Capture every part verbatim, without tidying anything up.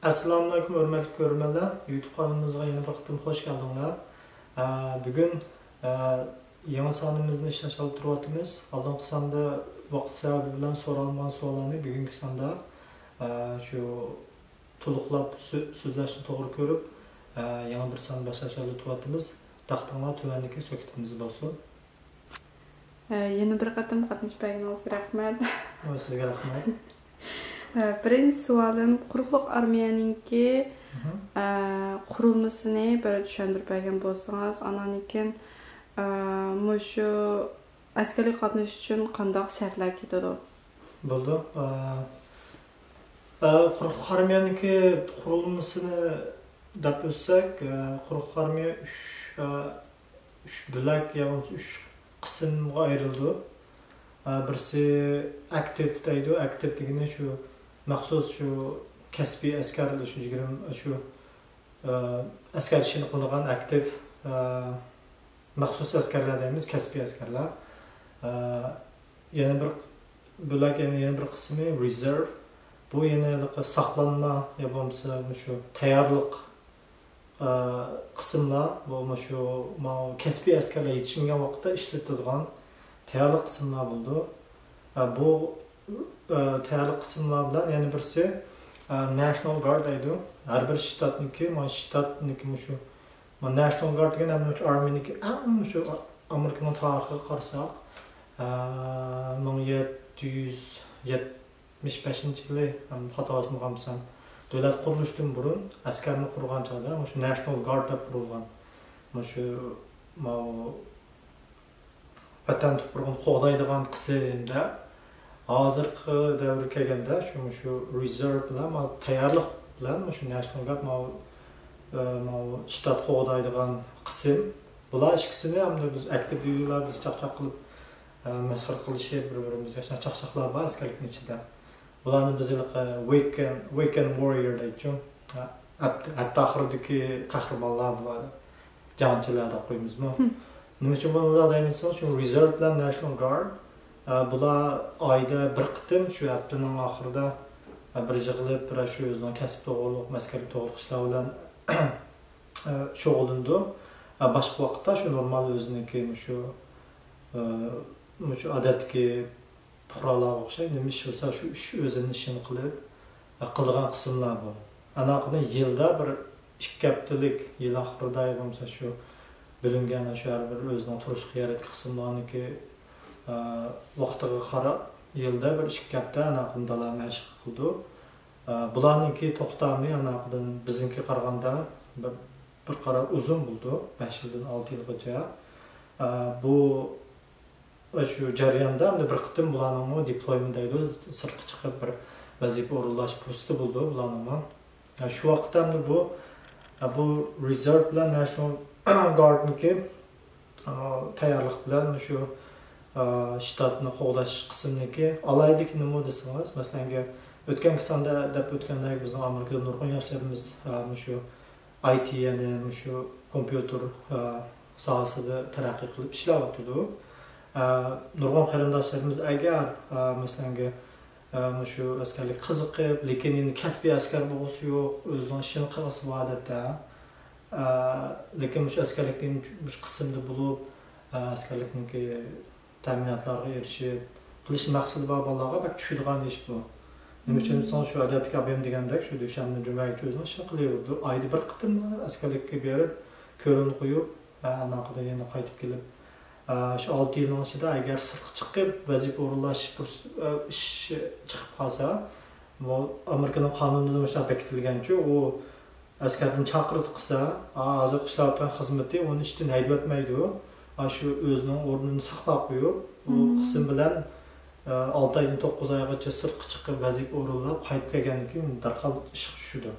ئەسسالامۇئەلەيكۇم، ھۆرمەتلىك كۆرۈرمەنلەر! يۇتۇب قانىلىمىزغا يەنە بىر قېتىم خوش كەلدىڭلار. ئە، بۈگۈن، ئە، يېڭى سانىمىزنى ئىشلەش ئالدىدا تۇرۇۋاتىمىز. ئالدىنقى ساندا ۋاقىت سەۋەبى بىلەن سورالمىغان سوئاللارنى بۈگۈنكى ساندا، ئە، شۇ تولۇقلاپ سۆ-، سۆزلەشنى توغرا كۆرۈپ، ئە، يېڭى بىر سان باشلاش ئالدىدا تۇرۇۋاتىمىز. دىققىتىڭلار تۆۋەندىكى سۆھبىتىمىزدە بولسۇن. ئە، يەنە بىر قېتىم قاتنىشىپ بەرگىنىڭىزگە رەھمەت. ۋە سىزگە رەھمەت. ئە، بىرىنچى سوئالىم، قۇرۇقلۇق ئارمىيەنىڭكى، مھم. ئە، قۇرۇلمىسىنى بىر چۈشەندۈرۈپ بەرگەن بولسىڭىز، ئاندىن كېيىن، ئە، مۇشۇ ئەسكەرلىككە قاتنىشىش ئۈچۈن قانداق شەرتلەر كېتىدۇ؟ بولىدۇ. ئە، ئە، قۇرۇقلۇق ئارمىيەنىڭكى قۇرۇلمىسىنى دەپ ئۆتسەك، ئە، قۇرۇقلۇق ئارمىيە ئۈچ، ئە، ئۈچ بۆلەك يا بولمىسا ئۈچ قىسىمغا ئايرىلىدۇ. ئە، بىرسى ئاكتىپ دەيدۇ. ئاكتىپ دېگىنى شۇ مەخسۇس شۇ كەسپىي ئەسكەر، شۇ يىگىرمە، شۇ، ئە، ئەسكەر ئىشىنى قىلىدىغان ئاكتىپ، ئە، مەخسۇس ئەسكەرلەر دەيمىز، كەسپىي ئەسكەرلەر. ئە، يەنە بىر بۆلەك، يەنە، يەنە بىر قىسمى رېزېرۋ. بۇ يەنە ھېلىقى ساقلانما يا بولمىسا مۇشۇ تەييارلىق، ئە، قىسىملار. بۇ مۇشۇ ماۋۇ كەسپىي ئەسكەرلەر يېتىشمىگەن ۋاقىتتا ئىشلىتىدىغان تەييارلىق قىسىملار بولىدۇ. ئە، بۇ، ئە، تەييارلىق قىسىملار بىلەن يەنە بىرسى، ئە، ناشنال گارد دەيدۇ. ھەر بىر شتاتنىڭكى، مانا شتاتنىڭكى مۇشۇ، مانا ناشنال گارد دېگەن ھەم مۇشۇ ئارمىنىڭكى ئەڭ مۇشۇ ئامېرىكىنىڭ تارىخىغا قارىساق، ئە، مىڭ يەتتە يۈز يەتمىش بەشىنچى يىلى، مەن خاتالاشمىغان بولسام، دۆلەت قۇرۇلۇشتىن بۇرۇن ئەسكەرنى قۇرغان چاغدا مۇشۇ ناشنال گارد دەپ قۇرۇلغان. مۇشۇ ماۋۇ ۋەتەن تۇپرىقىنى قوغدايدىغان قىسىم دەپ، ھازىرقى دەۋرگە كەلگەندە شۇ، مۇشۇ رېزېرۋ بىلەن، ماۋۇ تەييارلىق بىلەن مۇشۇ ناشنال گارد، ماۋۇ، ئە، ماۋۇ شتات قوغدايدىغان قىسىم. بۇلار ئىككىسىنى ئەمدى بىز ئاكتىپ دېيىلە، بىز چاقچاق قىلىپ، ئە، مەسخىرە قىلىشىپ، بىر-بىرىمىزگە شۇنداق چاقچاقلار بار ئەسكەرلىكنىڭ ئىچىدە. بۇلارنى بىز ھېلىقى ۋىكېند، ۋىكېند ۋاررىيور دەيدۇ. ھەپتە، ھەپتە ئاخىرىدىكى قەھرىمانلار بۇلار. جەڭچىلەر دەپ قويىمىزمۇ؟ نېمە ئۈچۈن بۇنى مۇنداق دەيمىز دېسىڭىز، شۇ رېزېرۋ بىلەن ناشنال گارد، ئە، بۇلار ئايدا بىر قېتىم شۇ ھەپتىنىڭ ئاخىرىدا، ئە، بىر يىغىلىپ، بىر شۇ ئۆزىنىڭ كەسپى توغرۇلۇق، ئەسكەرلىك توغرۇلۇق ئىشلار بىلەن، ئە، شۇغۇللىنىدۇ. ئە، باشقا ۋاقىتتا شۇ نورمال ئۆزىنىڭكى مۇشۇ، ئە، مۇشۇ ئادەتتىكى پۇقرالارغا ئوخشاش نېمە ئىش بولسا، شۇ ئىش ئۆزىنىڭ ئىشىنى قىلىپ، قىلىدىغان قىسىملار بۇ. ئاناقىنى يىلدا بىر ئىككى ھەپتىلىك، يىل ئاخىرىدا يا بولمىسا شۇ بۆلۈنگەن شۇ ھەر بىر ئۆزىنىڭ تۇرۇشلۇق يەردىكى قىسىملارنىڭكى، ئە، ۋاقتىغا قاراپ، يىلدا بىر ئىككى ھەپتە ئاناقىنى دالا مەشىق قىلىدۇ. ئە، بۇلارنىڭكى توختامى ئاناقىدىن بىزنىڭكىگە قارىغاندا بىر، بىر قەدەر ئۇزۇن بولىدۇ، بەش يىلدىن ئالتە يىلغىچە. ئە، بۇ ۋە شۇ جەرياندا ئەمدى بىر قېتىم بۇلارنىڭمۇ دېپلويمېنت دەيدۇ، سىرتقا چىقىپ بىر ۋەزىپە ئورۇنلاش پۇرسىتى بولىدۇ بۇلارنىڭمۇ. ھە، شۇ ۋاقىتتا ئەمدى بۇ، ھە، بۇ رېزېرۋ بىلەن ناشنال گاردنىڭكى، ئا، تەييارلىق بىلەن شۇ، ئا، شتاتنى قوغداش قىسمىنىڭكى ئالاھىدىلىكى نېمە دېسىڭىز، مەسىلەن، ئۆتكەنكى ساندا دەپ ئۆتكەندەك بىزنىڭ ئامېرىكىدا نۇرغۇن ياشلىرىمىز، ئا، مۇشۇ ئاي تى، يەنى مۇشۇ كومپيۇتېر، ئە، ساھەسىدە تەرەققىي قىلىپ ئىشلەۋاتىدۇ. ئە، نۇرغۇن قېرىنداشلىرىمىز ئەگەر، ئە، مەسىلەنگە، ئە، مۇشۇ ئەسكەرلىككە قىزىقىپ، لېكىن يەنە كەسپىي ئەسكەر بولغۇسى يوق، ئۆزىنىڭ ئىشىنى قىلغۇسى بار ئادەتتە. ئە، لېكىن مۇشۇ ئەسكەرلىكتىن مۇشۇ قىسىمدا بولۇپ، ئە، ئەسكەرلىكنىڭكى تەمىناتلارغا ئېرىشىپ، قىلىش مەقسىتى بار بالىلارغا بەك چۈشىدىغان ئىش بۇ. نېمە ئۈچۈن دېسىڭىز، شۇ ئادەتتىكى ئابايام دېگەندەك، شۇ دۈشەنبە، جۈمە كۈنى ئۆزىنىڭ ئىشىنى قىلىۋېرىدۇ. ئايدا بىر قېتىم ئەسكەرلىككە بېرىپ، كۆرۈنۈپ قويۇپ، ئە، ئاناقىدىن يەنە قايتىپ كېلىپ، ئە، شۇ ئالتە يىلنىڭ ئىچىدە ئەگەر سىرتقا چىقىپ ۋەزىپە ئورۇنلاش پۇرس-، ئە، ئىش چىقىپ قالسا، بۇ ئامېرىكىنىڭ قانۇنىدا مۇشۇنداق بېكىتىلگەنچۇ، ئۇ ئەسكەردىن چاقىرتقىسا، ھازىرقى ئىشلەۋاتقان خىزمىتى ئۇنى ئىشتىن ھەيدىۋەتمەيدۇ. شۇ ئۆزىنىڭ ئورنىنى ساقلاپ قويۇپ، ئۇ قىسىم بىلەن، ئالتە ئايدىن توققۇز ئايغىچە سىرتقا چىقىپ ۋەزىپە ئورۇنلاپ قايتىپ كەلگەندىن كېيىن دەرھال ئىشقا چۈشىدۇ.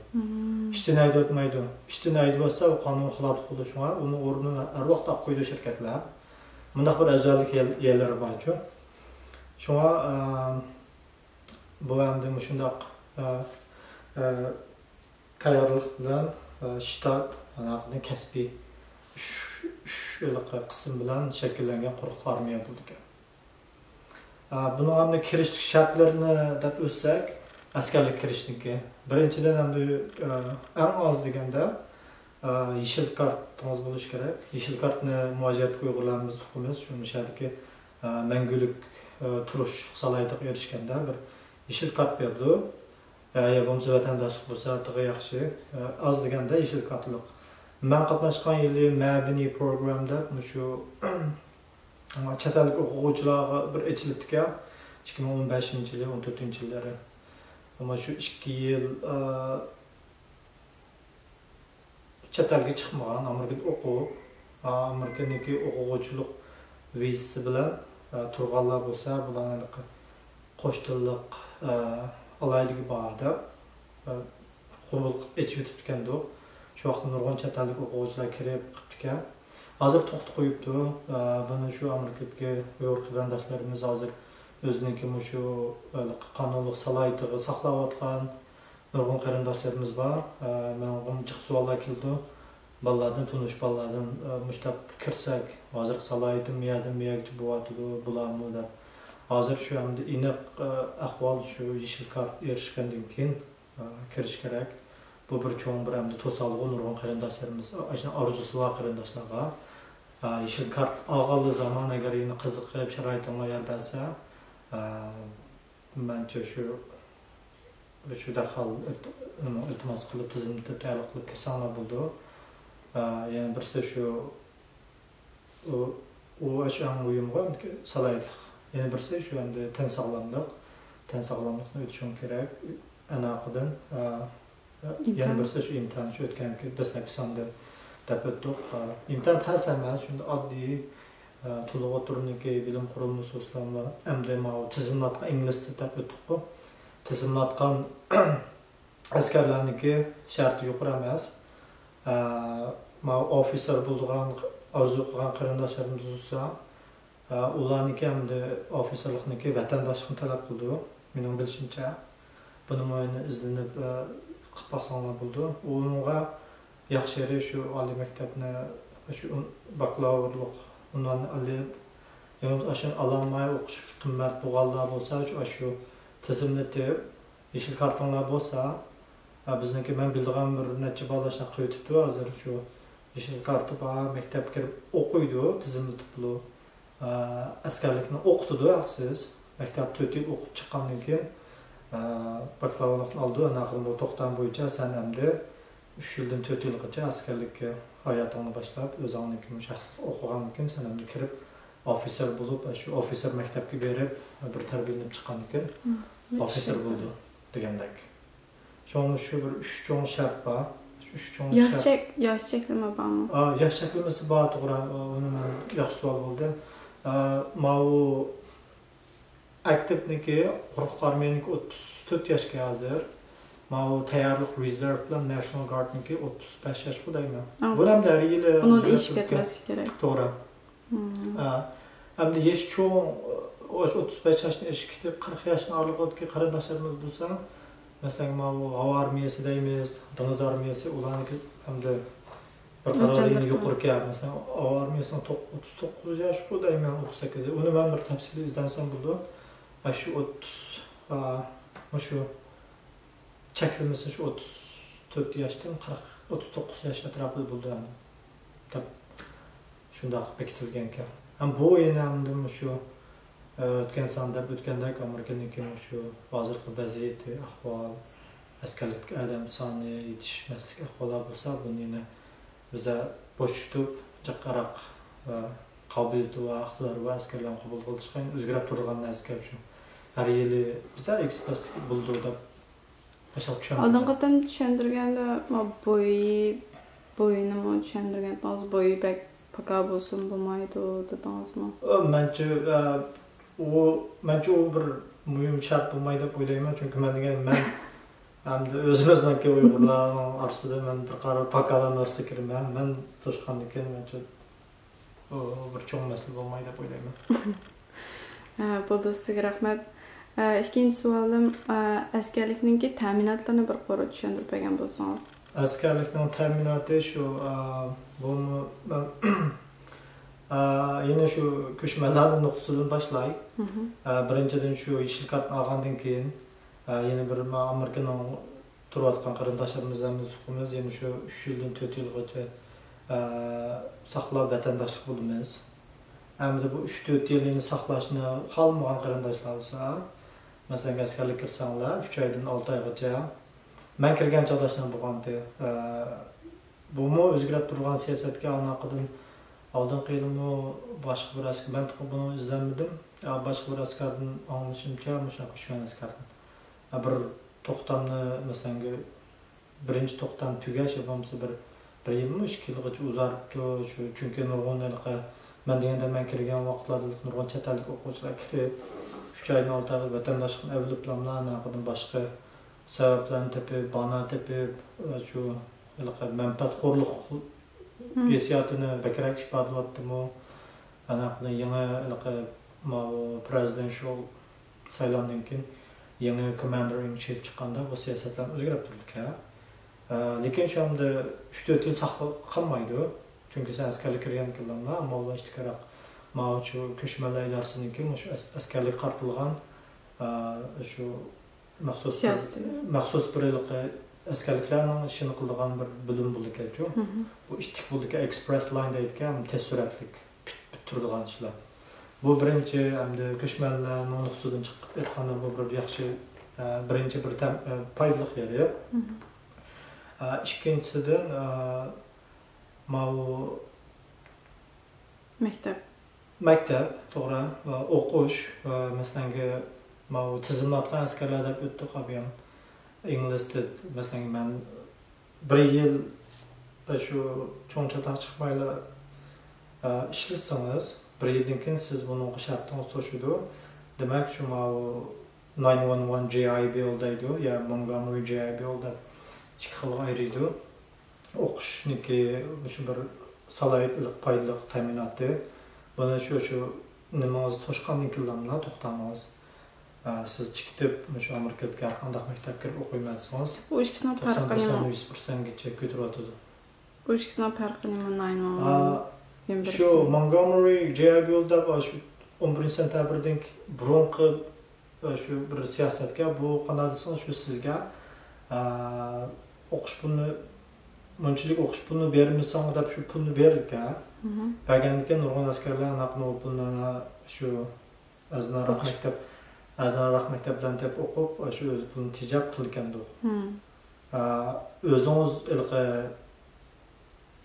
ئىشتىن ھەيدىۋەتمەيدۇ. ئىشتىن ھەيدىۋەتسە ئۇ قانۇن خىلاپلىق بولىدۇ. شۇڭا ئۇنىڭ ئورنىنى ھەر ۋاقىت ئاپ قويىدۇ شىركەتلەر. مۇنداق بىر ئەۋزەللىك يەرلىرى بارچۇ. شۇڭا، بۇ ئەمدى مۇشۇنداق، ئە، ئە، تەييارلىق بىلەن، ئە، شتات، ئاندىن كەسپىي ئۈچ، ئۈچ ھېلىقى قىسىم بىلەن شەكىللەنگەن قۇرۇقلۇق ئارمىيە بولىدىكەن. ئە، بۇنىڭ ئەمدى كىرىشتىكى شەرتلىرىنى دەپ ئۆتسەك، ئەسكەرلىككە كىرىشنىڭكى. بىرىنچىدىن، ئەمدى، ئە، ئەڭ ئاز دېگەندە، ئە، يېشىل كارتىڭىز بولۇشى كېرەك. يېشىل كارتنى مۇھاجىرەتتىكى ئۇيغۇرلارمىز ئۇقىمىز، شۇ شەھەردىكى، ئە، مەڭگۈلۈك، ئە، تۇرۇشلۇق سالاھىيىتىگە ئېرىشكەندە بىر يېشىل كارت بېرىدۇ. ئە، يا بولمىسا ۋەتەنداشلىق بولسا تېخى ياخشى. ئە، ئاز دېگەندە يېشىل كارتلىق. مەن قاتناشقان يىلى مەدەنىي پروگرام دەپ مۇشۇ چەت ئەللىك ئوقۇغۇچىلارغا بىر ئېچىلىپتىكەن، ئىككى مىڭ ئون بەشىنچى يىلى، ئون تۆتىنچى يىللىرى. ئەمما شۇ ئىككى يىل، ئە، چەت ئەلگە چىقمىغان، ئامېرىكىدا ئوقۇپ، ئامېرىكىنىڭكى ئوقۇغۇچىلىق ۋىزىسى بىلەن، ئە، تۇرغانلار بولسا، بۇلارنىڭ ھېلىقى قوش تىللىق، ئە، ئالاھىدىلىكى بار دەپ، ئە، قوبۇل قىلىپ ئېچىۋېتىپتىكەندۇق. شۇ ۋاقىتتا نۇرغۇن چەت ئەللىك ئوقۇغۇچىلار كىرىپ قىپتىكەن. ھازىر توختىتىپ قويۇپتۇ. ئە، بۇنى شۇ ئامېرىكىدىكى ئۇيغۇر قېرىنداشلارىمىز ھازىر ئۆزىنىڭكى مۇشۇ، ئە، قانۇنلۇق سالاھىيىتىگە ساقلاۋاتقان نۇرغۇن قېرىنداشلىرىمىز بار. ئە، ماڭا جىق سوئاللار كېلىدۇ. بالىلاردىن، تونۇش بالىلاردىن، ئە، مۇشۇنداق كىرسەك، ھازىرقى سالاھىيىتىم مۇيەردىن مۇيەرگىچە بولۇۋاتىدۇ، بولارمۇ دەپ. ھازىر شۇ ئەمدى ئېنىق، ئە، ئەھۋال شۇ يېشىل كارت ئېرىشكەندىن كېيىن، ئە، كىرىش كېرەك. بۇ بىر چوڭ بىر ئەمدى توسالغۇ، نۇرغۇن قېرىنداشلىرىمىز، ئاشۇ ئارزۇسى بار قېرىنداشلارغا، ئە، يېشىل كارت ئالغانلا زامان، ئەگەر يەنە قىزىقىپ شارائىتىڭلار يار بەرسە، ئە، مەنچە شۇ، شۇ دەرھال ئىلت-، ئىلتىماس قىلىپ، تىزىملىتىپ، تەلەپ قىلىپ كىرسەڭلار بولىدۇ. ئە، يەنە بىرسى شۇ، ئۇ، ئۇ ئاشۇ ئەڭ مۇھىمغۇ، سالاھىيەتلىك. يەنە بىرسى شۇ ئەمدى تەن ساغلاملىق. تەن ساغلاملىقنى ئۆتۈشۈڭ كېرەك. ئاناقىدىن، ئە، يەنە ئىمتىھان. بىرسى شۇ ئىمتىھان، شۇ ئۆتكەنكى دەسلەپكى ساندا دەپ ئۆتتۇق. ئىمتىھان تەس ئەمەس، شۇنداق ئاددىي، تولۇق ئوتتۇرىنىڭكى بىلىم قۇرۇلمىسى ئۇسلاملا ئەمدى ماۋۇ تىزىملاتقان ئىنگلىز تىلى دەپ ئۆتتۇققۇ. تىزىملاتقان ئەسكەرلەرنىڭكى شەرتى يۇقىرى ئەمەس. ماۋۇ ئوفىتسېر بولىدىغان ئارزۇ قىلغان قېرىنداشلىرىمىز بولسا، ئۇلارنىڭكى ئەمدى ئوفىتسېرلىقنىڭكى ۋەتەنداشلىقنى تەلەپ قىلىدۇ، مېنىڭ بىلىشىمچە. بۇنىمۇ يەنە ئىزدىنىپ، قىلىپ باقساڭلار بولىدۇ. ئۇنىڭغا ياخشى يېرى شۇ ئالىي مەكتەپنى، شۇ ئۇن-، باكلاۋۇرلۇق ئۇنۋاننى ئېلىپ، يەنە ئاشۇنى ئالالماي ئوقۇش قىممەت بولغانلار بولسا، شۇ، ئاشۇ تىزىملىتىپ، يېشىل كارتىڭلار بولسا، ھە، بىزنىڭكى، مەن بىلىدىغان بىر نەچچە بالا شۇنداق قىلىۋېتىپتۇ ھازىر، شۇ يېشىل كارتا بار، مەكتەپكە كىرىپ ئوقۇيدۇ، تىزىملىتىپ بولۇپ. ئە، ئەسكەرلىكنى ئوقۇتىدۇ ھەقسىز. مەكتەپ تۆت يىل ئوقۇپ چىققاندىن كېيىن، ئە، باكلاۋۇرلۇقنى ئالىدۇ. ئاندىن كېيىن بۇ توختام بويىچە سەن ئەمدى ئۈچ يىلدىن تۆت يىلغىچە ئەسكەرلىك ھاياتىڭنى باشلاپ، ئۆزۈڭنىڭكى شەخسىي ئوقۇغاندىن كېيىن سەن ئەمدى كىرىپ ئوفىتسېر بولۇپ، شۇ ئوفىتسېر مەكتەپكە بېرىپ، بىر تەربىيەلىنىپ چىققاندىن كېيىن ئوفىتسېر بولىدۇ دېگەندەك. شۇڭا شۇ بىر ئۈچ چوڭ شەرت بار. شۇ ئۈچ چوڭ ياش شەرت. چەك-، ياش چەكلىمە بارمۇ؟ ئا، ياش چەكلىمىسى بار، توغرا. ئۇنى مەن، ياخشى سوئال بولدى. ئا، ماۋۇ ئاكتىپنىڭكى، قۇرۇقلۇق ئارمىيەنىڭكى ئوتتۇز تۆت ياشكەن ھازىر. ماۋۇ تەييارلىق رېزېرۋ بىلەن ناشنال گاردنىڭكى ئوتتۇز بەش ياشقۇ دەيمەن. ئا. بۇنى ھەم ھەر يىلى بۇنىڭدا ئېشىپ كەتمەسلىكى كېرەك. توغرا. مم. ئا، ئەمدى يېشى چوڭ، ئوتتۇز بەش ياشتىن ئېشىپ كېتىپ، قىرىق ياشنىڭ ئارىلىقىدىكى قېرىنداشلىرىمىز بولسا، مەسىلەن، ماۋۇ ھاۋا ئارمىيەسى دەيمىز، دېڭىز ئارمىيەسى، ئۇلارنىڭكى ئەمدى بىر قەدەر يەنە يۇقىرىكەن. مەسىلەن، ئاۋارمىيەسىنىڭ توق-، ئوتتۇز توققۇز ياشقۇ دەيمەن، ئوتتۇز سەككىز. ئۇنى مەن بىر تەپسىلىي ئىزدەنسەم بولىدۇ. ئاشۇ ئوتتۇز، ئا، مۇشۇ چەكلىمىسى شۇ ئوتتۇز تۆت ياشتىن قىرىق، ئوتتۇز توققۇز ياش ئەتراپىدا بولىدۇ ئەمدى دەپ شۇنداق بېكىتىلگەنكەن. ھەم بۇ يەنە ئاندىن مۇشۇ، ئە، ئۆتكەن سان دەپ ئۆتكەندەك، ئامېرىكىنىڭكى مۇشۇ ھازىرقى ۋەزىيىتى، ئەھۋال، ئەسكەرلىكتىكى ئادەم سانى يېتىشمەسلىك ئەھۋاللار بولسا، بۇنى يەنە بىزە بوشىتىپ، جىقراق، ئە، قابىلىيىتى بار، ئىقتىدارى بار ئەسكەرلەرنى قوبۇل قىلىشقا يەنە ئۆزگىرەپ تۇرىدىغان نەرسىكەن شۇ. ھەر يىلى بىزە ئېكسپرېسلىك بولىدۇ دەپ ئاشۇنداق چۈشەندۈرگەن. ئالدىنقى قېتىم چۈشەندۈرگەندە، ما، بويى، بويىنىمۇ چۈشەندۈرگەن. بويى بەك پاكا بولسۇن بولمايدۇ دېدىڭىزمۇ؟ ئا، مەنچە، ئا، ئۇ، مەنچە ئۇ بىر مۇھىم شەرت بولمايدۇ دەپ ئويلايمەن. چۈنكى مەن دېگەن، مەن ئەمدى ئۆزىمىزنىڭكى ئۇيغۇرلارنىڭ ئارىسىدا مەن بىر قارا پاكالارنىڭ ئارىسىدا كىرىمەن. مەن توشقاندىن كېيىن مەنچە ئۇ بىر چوڭ مەسىلە بولمايدۇ دەپ ئويلايمەن. ھە، بولدى، سىزگە رەھمەت. ئە، ئىككىنچى سوئالىم، ئە، ئەسكەرلىكنىڭكى تەمىناتلىرىنى بىر قۇر چۈشەندۈرۈپ بەرگەن بولسىڭىز. ئەسكەرلىكنىڭ تەمىناتى شۇ، ئە، بۇمۇ، ئە، يەنە شۇ كۆچمەنلەرنىڭ نۇقتىسىدىن باشلاي. مھم. ئە، بىرىنچىدىن، شۇ يېشىل كارتنى ئالغاندىن كېيىن، ئە، يەنە بىر، ما-، ئامېرىكىنىڭ تۇرۇۋاتقان قېرىنداشلىرىمىز ھەم ئۇقىمىز، يەنە شۇ ئۈچ يىلدىن تۆت يىلغىچە، ئە، ساقلاپ ۋەتەنداشلىق بولىمىز. ئەمدى بۇ ئۈچ تۆت يىل يەنە ساقلاشنى خالىمىغان قېرىنداشلار بولسا، مەسىلەن، ئەسكەرلىككە كىرسەڭلار، ئۈچ ئايدىن ئالتە ئايغىچە. مەن كىرگەن چاغدا شۇنداق بولغانتى. ئە، بۇمۇ ئۆزگىرىپ تۇرغان سىياسەتكە ئالاقىدىن ئالدىنقى يىلىمۇ باشقا بىر ئەسكەر، مەن تېخى بۇنى ئىزدەنمىدىم. ئە، باشقا بىر ئەسكەردىن ئاڭلىشىمچە، مۇشۇ كۆچمەن ئەسكەردىن. ئە، بىر توختامنى، مەسىلەن، بىرىنچى توختام تۈگەش يا بولمىسا بىر، بىر يىلمۇ ئىككى يىلغىچە ئۇزارتىپتۇ. شۇ، چۈنكى نۇرغۇن ھېلىقى، مەن دېگەندە، مەن كىرگەن ۋاقىتلاردا نۇرغۇن چەت ئەللىك ئوقۇغۇچىلار كىرىپ، ئۈچ ئايدىن ئالتە ئايغا ۋەتەنداشلىقنى ئېلىپلاملا، ئاناقىدىن باشقا سەۋەبلەرنى تېپىپ، باھانە تېپىپ، شۇ ھېلىقى مەنپەئەتخورلۇق ھىسسىياتىنى بەكرەك ئىپادىلەۋاتتىمۇ؟ ئاناقىدىن يېڭى ھېلىقى ماۋۇ پرېزىدېنشال سايلامدىن كېيىن يېڭى كوماندېر ئىن چىف چىققاندا بۇ سىياسەتلەرنى ئۆزگىرىپ تۇرىدىكەن. ئە، لېكىن شۇ ئەمدى ئۈچ تۆت يىل ساقلاپ قالمايدۇ. چۈنكى سەن ئەسكەرلىككە كىرگەندىكىنلا، ئامما بىلەن ئىتتىكراق ماۋۇ شۇ كۆچمەنلەر ئىدارىسىنىڭكى مۇشۇ ئەس-، ئەسكەرلىككە قارىتىلغان، ئە، شۇ مەخسۇس بىر، سىياسىتى. مەخسۇس بىر ھېلىقى ئەسكەرلىكلەرنىڭ ئىشىنى قىلىدىغان بىر بۆلۈم بولىدىكەنچۇ. بۇ ئىتتىك بولىدىكەن، ئېكسپرېس لاين دەيدىكەن، تېز سۈرئەتلىك پۈت-، پۈتتۈرىدىغان ئىشلار. بۇ بىرىنچى، ئەمدى كۆچمەنلەرنىڭ نۇقتىسىدىن چىقىپ ئېيتقاندا، بۇ بىر ياخشى، ئە، بىرىنچى بىر تەم-، ئە، پايدىلىق يېرى. ئە، ئىككىنچىسىدىن، ئە، ماۋۇ مەكتەپ. مەكتەپ، توغرا. ئە، ئوقۇش، ئە، مەسىلەنگە، ماۋۇ تىزىملاتقان ئەسكەرلەر دەپ ئۆتتۇق ئابىيام. ئىنگلىز تىل، مەسىلەنگە، مەن بىر يىل، ئە، شۇ چوڭ چاتاق چىقمايلا، ئە، ئىشلىسىڭىز، بىر يىلدىن كېيىن سىز بۇنىڭغا شەرتىڭىز توشىدۇ. دېمەك، شۇ ماۋۇ ناين ۋان ۋان جي ئاي بىل دەيدۇ، يا مونتگومېرى جي ئاي بىل دەپ ئىككى خىلغا ئايرىيدۇ. ئوقۇشنىڭكى مۇشۇ بىر سالاھىيەتلىك، پايدىلىق تەمىناتى. بۇنى شۇ، شۇ نېمىڭىز توشقاندىن كېيىنلا توختامىڭىز، ئە، سىز چىقىپ مۇشۇ ئامېرىكىدىكى ھەر قانداق مەكتەپكە كىرىپ ئوقۇيمەن دېسىڭىز، بۇ ئىككىسىنىڭ پەرقى نېمە؟ توقسان پىرسەنت، يۈز پىرسەنتكىچە كۆتۈرۈۋاتىدۇ. بۇ ئىككىسىنىڭ پەرقى نېمە؟ ناين ۋان ۋان، ئا، يەنە شۇ بىرسى. مونتگومېرى جي ئاي بىل دەپ، ئا، شۇ ئون بىرىنچى سېنتەبىردىن بۇرۇنقى، ئا، شۇ بىر سىياسەتكە، بۇ قانداق دېسىڭىز، شۇ سىزگە، ئا، ئوقۇش پۇلىنى، مۇنچىلىك ئوقۇش پۇلىنى بەرمىسەڭ دەپ شۇ پۇلنى بېرىدىكەن. بەرگەندىن كېيىن نۇرغۇن ئەسكەرلەر ئەنە ئۇ پۇلنى ئەنە شۇ ئەرزانراق مەكتەپ، ئەرزانراق مەكتەپلەرنى تېپىپ ئوقۇپ، شۇ ئۆز پۇلىنى تېجەپ قىلىدىكەندۇ. ئە، ئۆزىڭىز ھېلىقى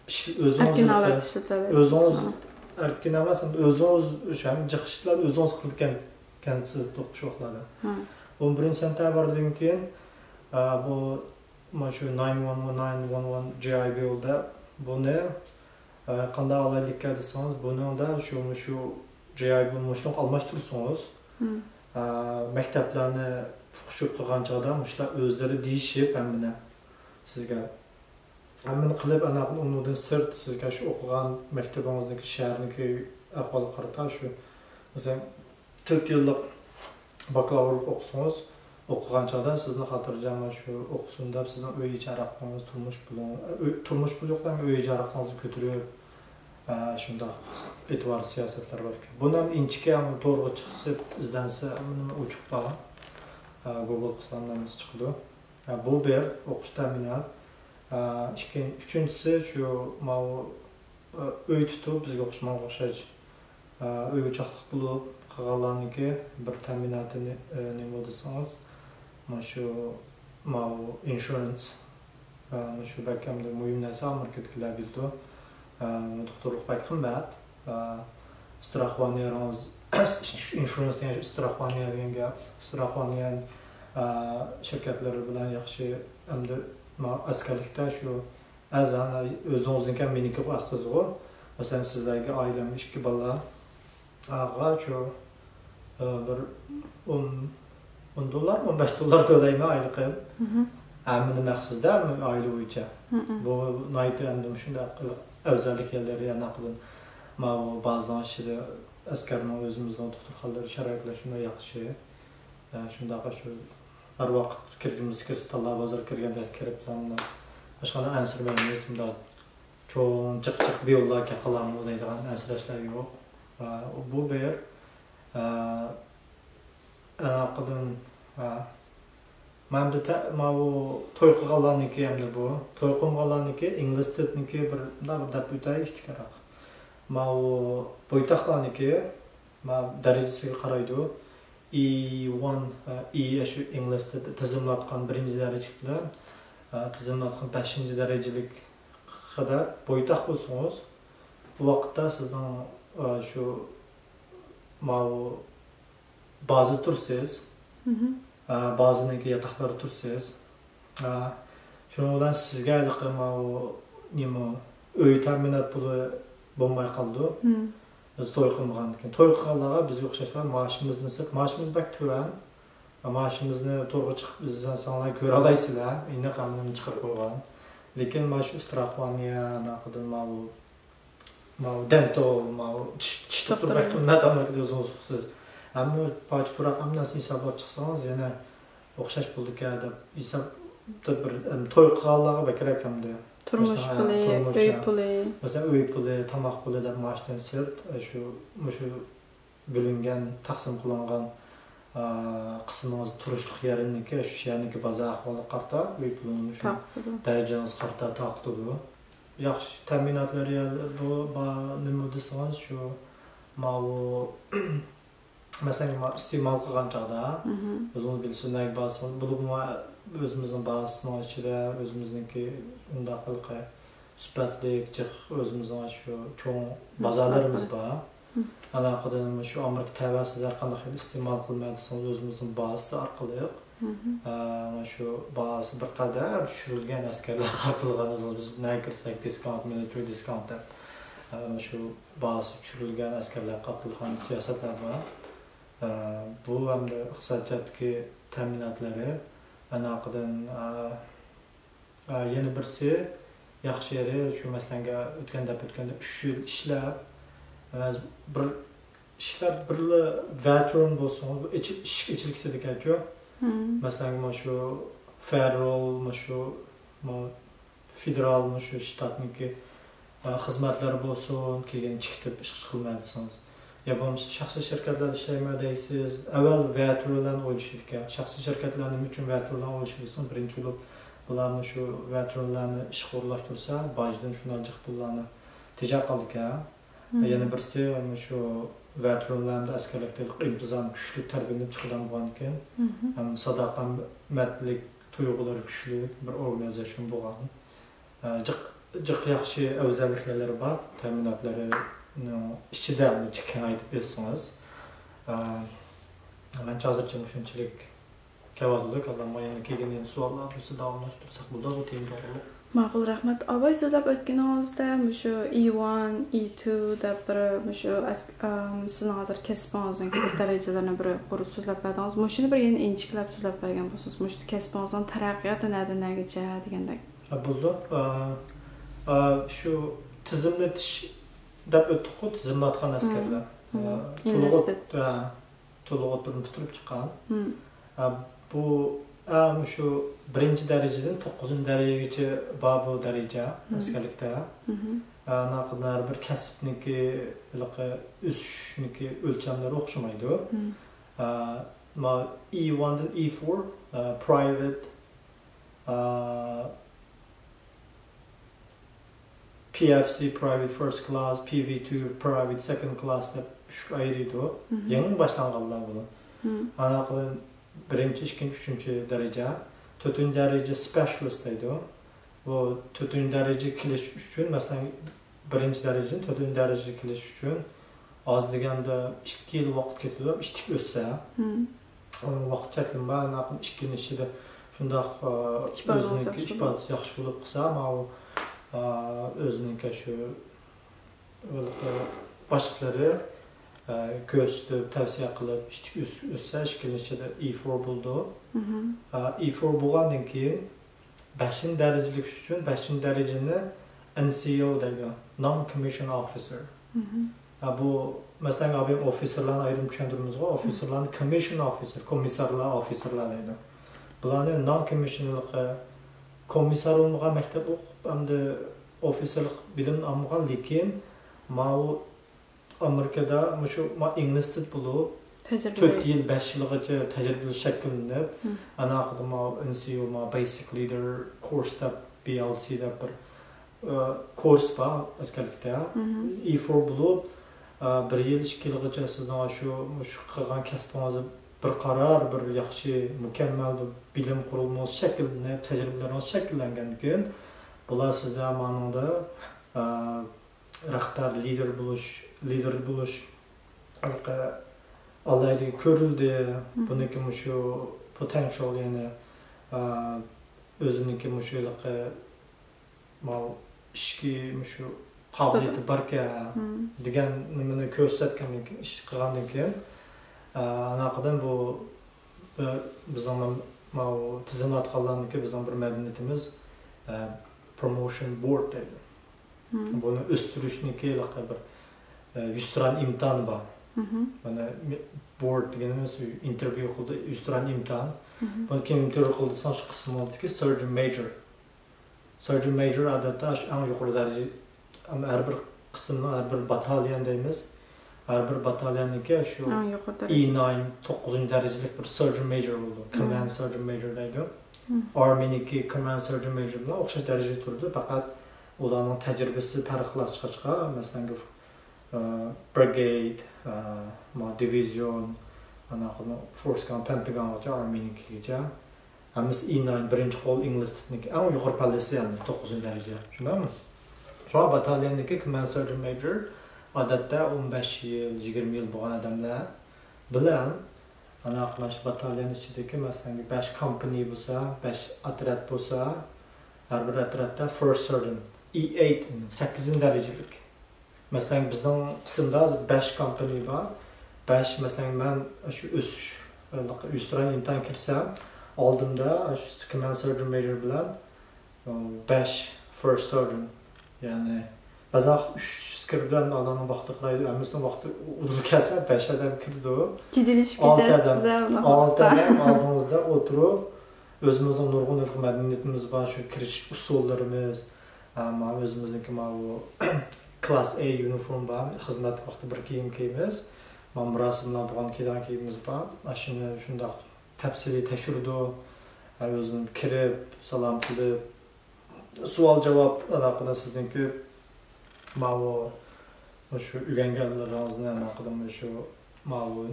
ئىش-، ئۆزىڭىز ئەركىن ھېلىقى ھالەتتە ئىشلىتەلەيسىز. ئۆزىڭىز ئەركىن ئەمەس، ئەمدى ئۆزىڭىز ئىش-، ھەم جىق ئىشلارنى ئۆزىڭىز قىلىدىكەنسىز شۇ ۋاقىتلاردا. ئون بىرىنچى سېنتەبىردىن كېيىن، ئە، بۇ، مانا شۇ ناين ۋان ۋان، ناين ۋان ۋان جي ئاي بىل دەپ بۇنى ئە، قانداق ئالايلىككەن دېسىڭىز، بۇنىڭدا شۇ، مۇشۇ جي ئاي بىل مۇشۇنىڭغا ئالماشتۇرسىڭىز، ئە، مەكتەپلەرنى پۇخشۇپ قىلغان چاغدا مۇشۇلار ئۆزلىرى دېيىشىپ ھەممىنى سىزگە، ھەممىنى قىلىپ، ئاندىن ئۇنىڭدىن سىرت سىزگە شۇ ئوقۇغان مەكتىپىڭىزنىڭكى شەھەرنىڭكى ئەھۋالىغا قارىتا شۇ، مەسىلەن، تۆت يىللىق باكلاۋۇرلۇق ئوقۇسىڭىز، ئوقۇغان چاغدا سىزنى خاتىرجەم شۇ ئوقۇسۇن دەپ سىزنىڭ ئۆي ئىجارە ھەققىڭىز، تۇرمۇش پۇلۇڭ-، ئۆي، تۇرمۇش پۇلى يوق، ئۆي ئىجارە ھەققىڭىزنى كۆتۈرۈپ، ئە، شۇنداق ئېتىبار سىياسەتلەر بار ئىكەن. بۇنى ئىنچىكە تورغا چىقسا، ئىزدەنسە، ھەممە نېمە ئوچۇقلا، ئە، گوگول قىلسا ھەممە نېمىسى چىقىدۇ. ئە، بۇ بىر، ئوقۇش تەمىنات. ئە، ئىككىن-، ئۈچىنچىسى شۇ ماۋۇ، ئە، ئۆي تۇتۇپ، بىزگە ئوخشىمىغان ئوخشاش، ئە، ئۆيگە چاقلىق بولۇپ قالغانلارنىڭكى بىر تەمىناتى نېمە دېسىڭىز، مۇشۇ ماۋۇ ئىنشۇرانس، ئە، مۇشۇ بەك ئەمدى مۇھىم نەرسە، ئامېرىكىدىكىلەر بىلىدۇ. ئە، دوختۇرلۇق بەك قىممەت. ئە، ئىستراخوۋانىيەڭىز، ئىنشۇرانس دېگەن ئىستراخوۋانىيە دېگەن گەپ. ئىستراخوۋانىيە، ئە، شىركەتلىرى بىلەن ياخشى، ئەمدى ما-، ئەسكەرلىكتە شۇ ئەزانە ئۆزىڭىزنىڭكى مېنىڭكىغۇ ھەقسىزغۇ. مەسىلەن، سىزلەرگە ئائىلەمگە ئىككى بالا، ئاغا شۇ، ئە، بىر ئون، ئون دوللار، ئون بەش دوللار تۆلەيمەن ئايلىقىم. ھەممە نېمە ھەقسىزدە، ئائىلە بويىچە. بۇ ناھايىتى ئەمدى شۇنداق ئەۋزەللىك يەرلىرى، ئاناقىدىن ماۋۇ بازىنىڭ ئىچىدە ئەسكەرنىڭ ئۆزىمىزنىڭ دوختۇرخانىلىرى شارائىتلىرى شۇنداق ياخشى. ئە، شۇنداق شۇ ھەر ۋاقىت كىرگۈمىز كىرسە، تاللا بازار كىرگەندەك كىرىپ بىلەن ھېچقانداق ئەنسىرىمەيمىز، مۇنداق چوڭ جىق جىق بىيوللار كەپ قالارمۇ دەيدىغان ئەنسىرەشلەر يوق. ئە، بۇ بىر، ئە، ئاناقىدىن، ئە، مەن بىر تە-، ماۋۇ توي قىلغانلارنىڭكى ئەمدى بۇ. توي قىلمىغانلارنىڭكى ئىنگلىز تىلىنىڭكى بىر، مۇنداق بىر دەپ ئۆتەي ئىككى قېرىق. ماۋۇ بويتاقلارنىڭكى، ماۋۇ دەرىجىسىگە قارايدۇ. ئى ۋان، ئى شۇ ئىنگلىز تىلى تىزىملاتقان بىرىنچى دەرىجە بىلەن، ئە، تىزىملاتقان بەشىنچى دەرىجىلىك قەدەر بويتاق بولسىڭىز، بۇ ۋاقىتتا سىزنىڭ، ئە، شۇ ماۋۇ بازىدا تۇرىسىز. مھم. ئە، بازىنىڭكى ياتاقلىرىدا تۇرىسىز. ئە، شۇنىڭ بىلەن سىزگە ھېلىقى ماۋۇ نېمە، ئۆي تەمىنات پۇلى بولماي قالىدۇ. مم. بىز توي قىلمىغاندىكىن. توي قىلغانلارغا بىزگە ئوخشاشلا مائاشىمىزدىن سىرت، مائاشىمىز بەك تۆۋەن. مائاشىمىزنى تورغا چىقىپ ئىزدىسەڭلار كۆرەلەيسىلەر. ئېنىق ھەممىنى چىقىرىپ قويغان. لېكىن مانا شۇ ئىستراخوۋانىيە، ئاناقىدىن ماۋۇ، ماۋۇ دېنتال، ماۋۇ چىش، چىش دوختۇر دوختۇرى. بەك قىممەت ئامېرىكىدا، ئۆزىڭىز ئۇقىسىز. ھەممە پاچ پۇراق ھەممە نەرسىنى ھېسابلاپ چىقسىڭىز يەنە ئوخشاش بولىدىكەن دەپ ھېسابتا بىر، ئەم، توي قىلغانلارغا بەكرەك ئەمدى. تۇرمۇش مەسىلەن، پۇلى، تۇرمۇش، ئۆي ھە. پۇلى. مەسىلەن، ئۆي پۇلى، تاماق پۇلى دەپ مائاشتىن سىرت، ئە، شۇ، مۇشۇ بۆلۈنگەن، تەقسىم قىلىنغان، ئە، قىسمىڭىز تۇرۇشلۇق يەرنىڭكى، شۇ شەھەرنىڭكى بازار ئەھۋالىغا قارىتا، ئۆي پۇلىنى شۇ تارقىتىدۇ. دەرىجىڭىزگە قارىتا تارقىتىدۇ. ياخشى تەمىناتلار يا-، بۇ، با-، نېمە دېسىڭىز، شۇ ماۋۇ مەسىلەن، ما-، ئىستېمال قىلغان چاغدا، مھم. ئۆزىڭىز بىلىسىز، نەگە بارسىڭىز، بولۇپمۇ ئۆزىمىزنىڭ بازىسىنىڭ ئىچىدە، ئۆزىمىزنىڭكى ئۇنداق ھېلىقى سۈپەتلىك، جىق ئۆزىمىزنىڭ شۇ چوڭ مھسۇلات بازارلىرىمىز بار. بار. مھم. ئاناقىدىن شۇ ئامېرىكا تەۋەسىدە ھەر قانداق خىل ئىستېمال قىلماي دېسىڭىز، ئۆزىمىزنىڭ بازىسى ئارقىلىق، مھم. ئە، شۇ بازىسى بىر قەدەر چۈشۈرۈلگەن ئەسكەرلەرگە قارىتىلغان، ئۆزىمىز بىز نەگە كىرسەك، دىسكاونت، مىلىتىرى دىسكاونت دەپ، ئە، شۇ باھاسى چۈشۈرۈلگەن ئەسكەرلەرگە قارىتىلغان سىياسەتلەر بار. ئە، بۇ ھەمدە ئىقتىساد جەھەتتىكى تەمىناتلىرى، ئاناقىدىن، ئە، ئە، يەنە بىرسى ياخشى يېرى، شۇ مەسىلەنگە ئۆتكەن دەپ ئۆتكەندە ئۈچ يىل ئىشلەپ، ئە، بىر ئىشلەپ بىرلا ۋەترون بولسىڭىز، بۇ ئىچ-، ئىشىك ئېچىلىپ كېتىدىكەنچۇ. مم. مەسىلەن، مانا شۇ فېدېرال، مانا شۇ، ما-، فېدېرال، مۇشۇ شتاتنىڭكى، ئە، خىزمەتلىرى بولسۇن، كېيىن چىقىپ ئىش قىلماي دېسىڭىز. يا بولمىسا شەخسىي شىركەتلەردە ئىشلەيمەن دەيسىز. ئەۋۋەل ۋەترونلارنى ئويلىشىدىكەن. شەخسىي شىركەتلەر نېمە ئۈچۈن ۋەترونلارنى ئويلىشىدۇ دېسىڭىز، بىرىنچى بولۇپ، بۇلار مۇشۇ ۋەترونلارنى ئىشقا ئورۇنلاشتۇرسا، باجدىن شۇنداق جىق پۇللارنى تېجەپ قالىدىكەن. مم. يەنە بىرسى، مۇشۇ ۋەترونلار ئەمدى ئەسكەرلىكتە ئىنتىزام كۈچلۈك تەربىيەلىنىپ چىقىدىغان بولغانىكەن. مم. ھەم ساداقەتمەنلىك تۇيغۇلىرى كۈچلۈك بىر ئورگانىزاتسىيە بولغان. ئە، جىق، جىق ياخشى ئەۋزەللىكلىرى بار، تەمىناتلىرىنىڭ ئىچىدە ئۇنى جىق كېڭەيتىپ بەرسىڭىز. ئە، مەنچە ھازىرچە مۇشۇنچىلىك كېلىۋاتىدۇ، كاللامغا يەنە كېلگەن يەنە سوئاللار بولسا داۋاملاشتۇرساق بولىدۇ بۇ تېما توغرۇلۇق. ماقۇل، رەھمەت. ئاباي سۆزلەپ ئۆتكىنىڭىزدە مۇشۇ ئى ۋان، ئى تۇ دەپ بىر مۇشۇ ئەس-، ئەم، سىزنىڭ ھازىر كەسپىڭىزنىڭ دەرىجىلىرىنى بىر قۇرۇق سۆزلەپ بەردىڭىز. مۇشۇنى بىر يەنە ئىنچىكىلەپ سۆزلەپ بەرگەن بولسىڭىز، مۇشۇ كەسپىڭىزنىڭ تەرەققىياتى نەدىن نەگىچە دېگەندەك. ھە، بولىدۇ. ئا، ئا، شۇ تىزىملىتىش دەپ ئۆتتۇققۇ، تىزىملاتقان ئەسكەرلەر. مم. ئا، مم. تولۇق ئىنۋېستىت. ئا، تولۇق ئوتتۇرىنى پۈتتۈرۈپ چىققان. مم. ئا، بۇ، ئا، مۇشۇ بىرىنچى دەرىجىدىن توققۇزىنچى دەرىجىگىچە بار بۇ دەرىجە مم. ئەسكەرلىكتە. مم. ئا، ناقىدىن ھەر بىر كەسىپنىڭكى ھېلىقى ئۆسۈشنىڭكى ئۆلچەملىرى ئوخشىمايدۇ. مم. ئا، ما، ئى ۋاندىن ئى فور، ئا، پرايۋېت، ئا، پى ئېف سى، پرايۋېت فىرست كلاس، پى ۋى تۇ، پرايۋېت سېكوند كلاس دەپ ئۈچكە ئايرىيدۇ. مم. يېڭى باشلانغانلار بۇنى. مم. ئاناقىدىن بىرىنچى، ئىككىنچى، ئۈچىنچى دەرىجە، تۆتىنچى دەرىجە سپېشىيالىست دەيدۇ. بۇ تۆتىنچى دەرىجىگە كېلىش ئۈچۈن، مەسىلەن، بىرىنچى دەرىجىدىن تۆتىنچى دەرىجىگە كېلىش ئۈچۈن ئاز دېگەندە ئىككى يىل ۋاقىت كېتىدۇ، ئىتتىك ئۆسسە. مم. ئۇنىڭ ۋاقىت چەكلىمە بار، ئۇنداق ئىككى يىلنىڭ ئىچىدە شۇنداق، ئا، ئىپادىڭىز ئۆزىنىڭكى ياخشى بولۇپ. ئىپادىسى ياخشى بولۇپ قالسا، ماۋۇ، ئا، ئۆزىنىڭكى شۇ، ئا، باشلىقلىرى، ئا، كۆرسىتىپ، تەۋسىيە قىلىپ، ئىتتىك ئۆس-، ئۆسسە، ئىككى يىلنىڭ ئىچىدە ئى فور بولىدۇ. مم. ئا، ئى فور بولغاندىن كېيىن، بەشىنچى دەرىجىلىك ئۈچۈن بەشىنچى دەرىجىنى ئېن سى ئو دەيدۇ، نون كومىششن ئوفىسېر. مم. ھە، بۇ، مەسىلەن، ئابىم ئوفىسېرلارنى ئايرىم چۈشەندۈرىمىزغۇ، ئوفىسېرلارنى كومىششن ئوفىسېر، كومىسسارلار، ئوفىسېرلار دەيدۇ. بۇلارنى نون كومىششنلىقى، كومىسسار بولمىغان مەكتەپ ئوقۇپ، ئەمدى ئوفىسېرلىق بىلىمنى ئالمىغان، لېكىن ماۋۇ ئامېرىكىدا مۇشۇ ما-، ئىنگلىز تىل بولۇپ، تۆت يىل، بەش يىلغىچە تەجرىبىلىك شەكىللىنىپ، ئانا ئارقىدىن ما ئېن سى يۇ، ما بەيسىك لىدېر كورس دەپ، بى ئەل سى دەپ بىر، ئە، كورس بار ئەسكەرلىكتە. ئى فور بولۇپ، ئە، بىر يىل، ئىككى يىلغىچە سىزنىڭ شۇ، شۇ قىلغان كەسپىڭىزدە بىر قارار، بىر ياخشى، مۇكەممەل بىر بىلىم قۇرۇلمىسى شەكىللىنىپ، تەجرىبىلىرىڭىز شەكىللەنگەندىن كېيىن، بۇلار سىزدە مانىڭدا، ئە، رەھبەر، لىدېر بولۇش، لىدېر بولۇش ھېلىقى ئالاھىدە كۆرۈلدى. بۇنىڭكى مۇشۇ پوتېنشال، يەنى، ئا، ئۆزىنىڭكى مۇشۇ ھېلىقى ماۋۇ ئىچكى مۇشۇ قابىلىيىتى باركەن دېگەن نېمىنى كۆرسەتكەندىن كېيىن، ئىش قىلغاندىن كېيىن، ئا، ئاناقىدىن بۇ، بۇ بىزنىڭ ماۋۇ تىزىملاتقانلارنىڭكى بىزنىڭ بىر مەدەنىيىتىمىز، ئا، پروموشن بورد دەيدۇ. بۇنى ئۆستۈرۈشنىڭكى ھېلىقى بىر، ئە، يۈزتۇرا ئىمتىھانى بار. مانا بورد دېگىنىمىز ئىنتېرۋيۇ قىلىدۇ، يۈزتۇرا ئىمتىھان. بۇنى كىم ئىنتېرۋيۇ قىلىدۇ دېسەڭ، شۇ قىسمىڭىزدىكى سېرجېنت مەيجور. سېرجېنت مەيجور ئادەتتە شۇ ئەڭ يۇقىرى دەرىجە، ئەمما ھەر بىر قىسىمنىڭ، ھەر بىر باتاليون دەيمىز. ھەر بىر باتاليوننىڭكى شۇ ئەڭ يۇقىرى ئى دەرىجە. ناين، توققۇزىنچى دەرىجىلىك بىر سېرجېنت مەيجور بولىدۇ. كوماند سېرجېنت مەيجور دەيدۇ. ئارمىنىڭكى كوماند سېرجېنت مەيجور بىلەن ئوخشاش دەرىجىدە تۇرىدۇ. پەقەت ئۇلارنىڭ تەجرىبىسى پەرقلىق چىقىشقا، مەسىلەن، ئە، برىگېد، ئە، ما، دىۋىزىيون، ئاندىن فورس كان، پېنتاگونغىچە، ئارمىنىڭكىگىچە. ھەممىسى ئى ناين، بىرىنچى قول ئىنگلىز تىلىنىڭكى ئەڭ يۇقىرى پەللىسى، يەنى توققۇزىنچى دەرىجە. شۇنداقمۇ؟ شۇڭا باتاليوننىڭكى كوماند سېرجېنت مەيجور ئادەتتە ئون بەش يىل، يىگىرمە يىل بولغان ئادەملەر بىلەن، ئانا قاتناش باتاليون ئىچىدىكى، مەسىلەن، بەش كومپانىيە بولسا، بەش ئەترەت بولسا، ھەر بىر ئەترەتتە فىرست سېرجېنت، ئى ئەيت، سەككىزىنچى دەرىجىلىك. مەسىلەن، بىزنىڭ قىسىمدا بەش كومپانىيە بار. بەش، مەسىلەن، مەن شۇ ئۆسۈش، يۈزتۇرا ئىمتىھان كىرسەم، ئالدىمدا شۇ كوماند سېرجېنت مەيجور بىلەن، ئە، بەش فىرست سېرجېنت. يەنى، بەزى ۋاقىت ئۈچ كىرىدۇ، ئەمما ئادەمنىڭ ۋاقتى قارايدۇ، ھەممىسىنىڭ ۋاقتى ئۇدۇل كەلسە، بەش ئادەم كىرىدۇ. جېدىللىشىپ ئالتە كېتەرسىز، ئادەم، ئالتە ئادەم ئالدىڭىزدا ئولتۇرۇپ، ئۆزىمىزنىڭ نۇرغۇن مەدەنىيىتىمىز بار، شۇ كىرىش ئۇسۇللىرىمىز، ئەمما ئۆزىمىزنىڭكى ماۋۇ كلاس ئەي يۇنىفورم بار، خىزمەت ۋاقتى بىر كىيىم كىيىمىز. مانا مۇراسىملار بولغان كىيىدىغان كىيىمىمىز بار. ئاشۇنى شۇنداق تەپسىلىي تەكشۈرىدۇ. ئۆزۈم كىرىپ، سالام قىلىپ، سوئال جاۋاب ئالاقىدا سىزنىڭكى ماۋۇ، مۇشۇ ئۆگەنگەنلىرىڭىزنى ئالاقىدا مۇشۇ ماۋۇ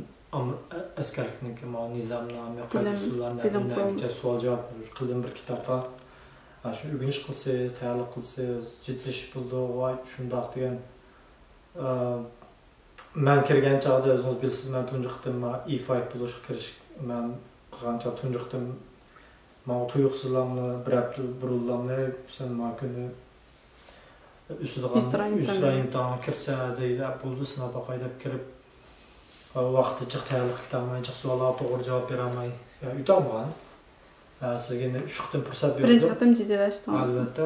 ئەسكەرلىكنىڭكى ماۋۇ نىزامنامە، قائىدە-ئۇسۇللار نەدىن نەگىچە سوئال جاۋاب بېرىش، قېلىن بىر كىتاب بار. شۇ ئۆگىنىش قىلسىز، تەييارلىق قىلسىز، جىددىيلىشىپ بولىدۇ، ۋاي شۇنداق دېگەن. مەن كىرگەن چاغدا ئۆزىڭىز بىلىسىز، مەن تۇنجى قېتىم ئى فايىف بولۇشقا كىرىش، مەن قىلغان چاغ تۇنجى قېتىم ماڭا تۇيۇقسىزلاملا بىر ھەپتە بۇرۇنلاملا، سەن ما كۈنى ئۆسىدىغان، يۈزتۇرا ئىمتىھانغا كىرسە دەيدۇ، بولدى سىناپ باقاي دەپ كىرىپ، ۋاقتى جىق، تەييارلىق كىتابىمۇ جىق، سوئاللارغا توغرا جاۋاب بېرەلمەي ئۆتەلمىغان. سىزگە يەنە ئۈچ قېتىم پۇرسەت بېرىلدى. بىرىنچى قېتىم جىددىيلەشتىڭىز. ئەلۋەتتە.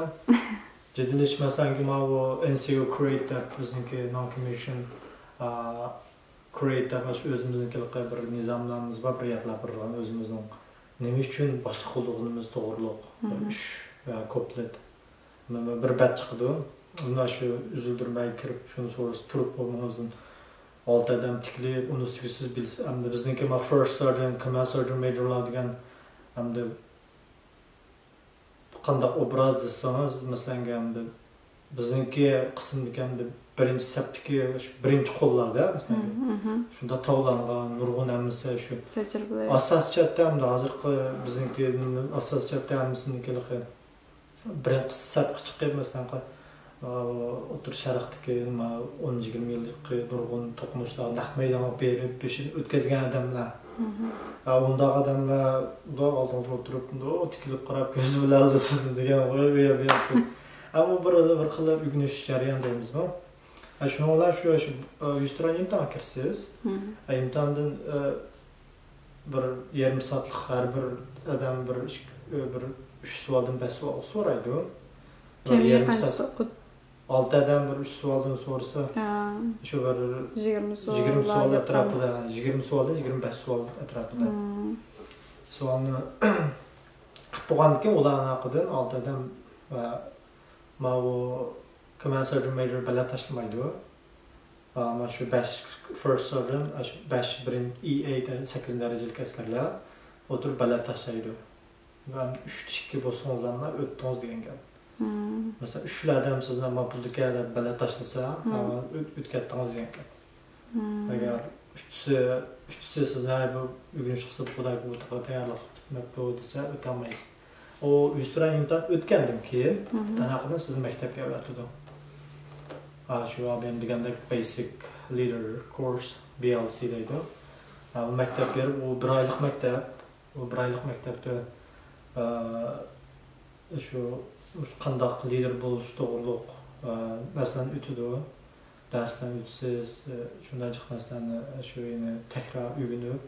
جىددىيلىشىش، مەسىلەن، ماۋۇ ئېن سى يۇ كرېيت دەپ بىزنىڭكى نون كوممىشن، ئا، كرېيت دەپ ئۆزىمىزنىڭكى بىر نىزامنامىمىز بار، بىر يادلاپ بېرىدىغان ئۆزىمىزنىڭ نېمە ئۈچۈن باشلىق بولىدىغىنىمىز توغرۇلۇق بىر ئۈچ، ئا، كۇپلېت. بىر بەت چىقىدۇ. مانا شۇ ئۈزۈلدۈرمەي كىرىپ شۇنى سورىسا تۇرۇپ بولمايدۇ. ئالتە ئادەم تىكىلىپ، ئۇنى سىز بىلسە، ئەمدى بىزنىڭكى ما فىرست سېرجېنت، كوماند سېرجېنت مەيجورلار دېگەن، ئەمدى قانداق ئوبراز دېسىڭىز، مەسىلەن، ئەمدى بىزنىڭكى قىسىمدىكى ئەمدى بىرىنچى سەپتىكى شۇ بىرىنچى قوللاردا، مەسىلەن، شۇنداق تاۋلانغان، نۇرغۇن ھەممىسى شۇ تەجرىبىلەر. ئاساسىي جەھەتتە ئەمدى ھازىرقى بىزنىڭكى ئاساسىي جەھەتتە ھەممىسىنىڭكى بىرىنچى سەپكە چىقىپ، مەسىلەن، ئوتتۇرا شەرقتىكى ئون يىگىرمە يىللىقى نۇرغۇن توقۇنۇشلارغا نەق مەيدانغا بېرىپ، بېشىنى ئۆتكۈزگەن ئادەملەر. ئۇنداق ئادەملەر ئالدىڭىزدا ئولتۇرۇپ، تىكىلىپ قاراپ، كۆزى بىلەن سىزنى دېگەن ئەمما بىر، بىر خىل ئۆگىنىش جەريانى دەيمىزمۇ؟ شۇنىڭ بىلەن شۇ، شۇ يۈزتۇرا ئىمتىھانغا كىرىسىز. ئىمتىھاندىن بىر يېرىم سائەتلىك، ھەر بىر ئادەم بىر ئىككى، بىر ئۈچ سوئالدىن بەش سوئال سورايدۇ. بىر جەمئىي يېرىم قانچە سائەت. ئالتە ئادەم بىر ئۈچ سوئالدىن سورىسا، شۇ بىر يىگىرمە سوئال، يىگىرمە سوئال ئەتراپىدا، يىگىرمە سوئالدىن يىگىرمە بەش سوئال ئەتراپىدا. سوئالنى قىلىپ بولغاندىن كېيىن، ئۇلار ئالاقىدىن ئالتە ئادەم ۋە ماۋۇ كوماند سېرجېنت مەيجور بەلەت تاشلىمايدۇ. ئەمما شۇ بەش، فىرست سېرجېنت، شۇ بەش، بىرىنچى، ئى ئەيت، سەككىزىنچى دەرىجىلىك ئەسكەرلەر ئولتۇرۇپ بەلەت تاشلايدۇ. ۋە ئۈچتە ئىككى بولسىڭىزلارمۇ ئۆتتىڭىز دېگەن گەپ. مەسىلەن، ئۈچلا ئادەم سىزنى ئەمما بولىدىكەن دەپ بەلەت تاشلىسا، ئەمما ئۆت-، ئۆتۈپ كەتتىڭىز دېگەن گەپ. ئەگەر ئۈچىسى، ئۈچىسى سىزنى ھەي بۇ ئۆگىنىش قىلسا بۇ بۇ تەييارلىق قىلىپ كەتمەپتۇ دېسە، ئۆتەلمەيسىز. ئۇ يۈزتۇرا ئىمتىھان ئۆتكەندىن كېيىن، ئاندىن سىزنى مەكتەپكە ئەۋەتىدۇ. ھە، شۇ ئابىيەم دېگەندەك بەيسىك لىدېر كورس، بى ئەل سى دەيدۇ. ھە، ئۇ مەكتەپ بېرىپ، ئۇ بىر ئايلىق مەكتەپ. ئۇ بىر ئايلىق مەكتەپتە، ئە، شۇ، شۇ قانداق لىدېر بولۇش توغرۇلۇق، ئە، نەرسىلەرنى ئۆتىدۇ. دەرسلەرنى ئۆتىسىز، ئە، شۇنداق جىق نەرسىلەرنى، ئە، شۇ يەنە تەكرار ئۆگىنىپ،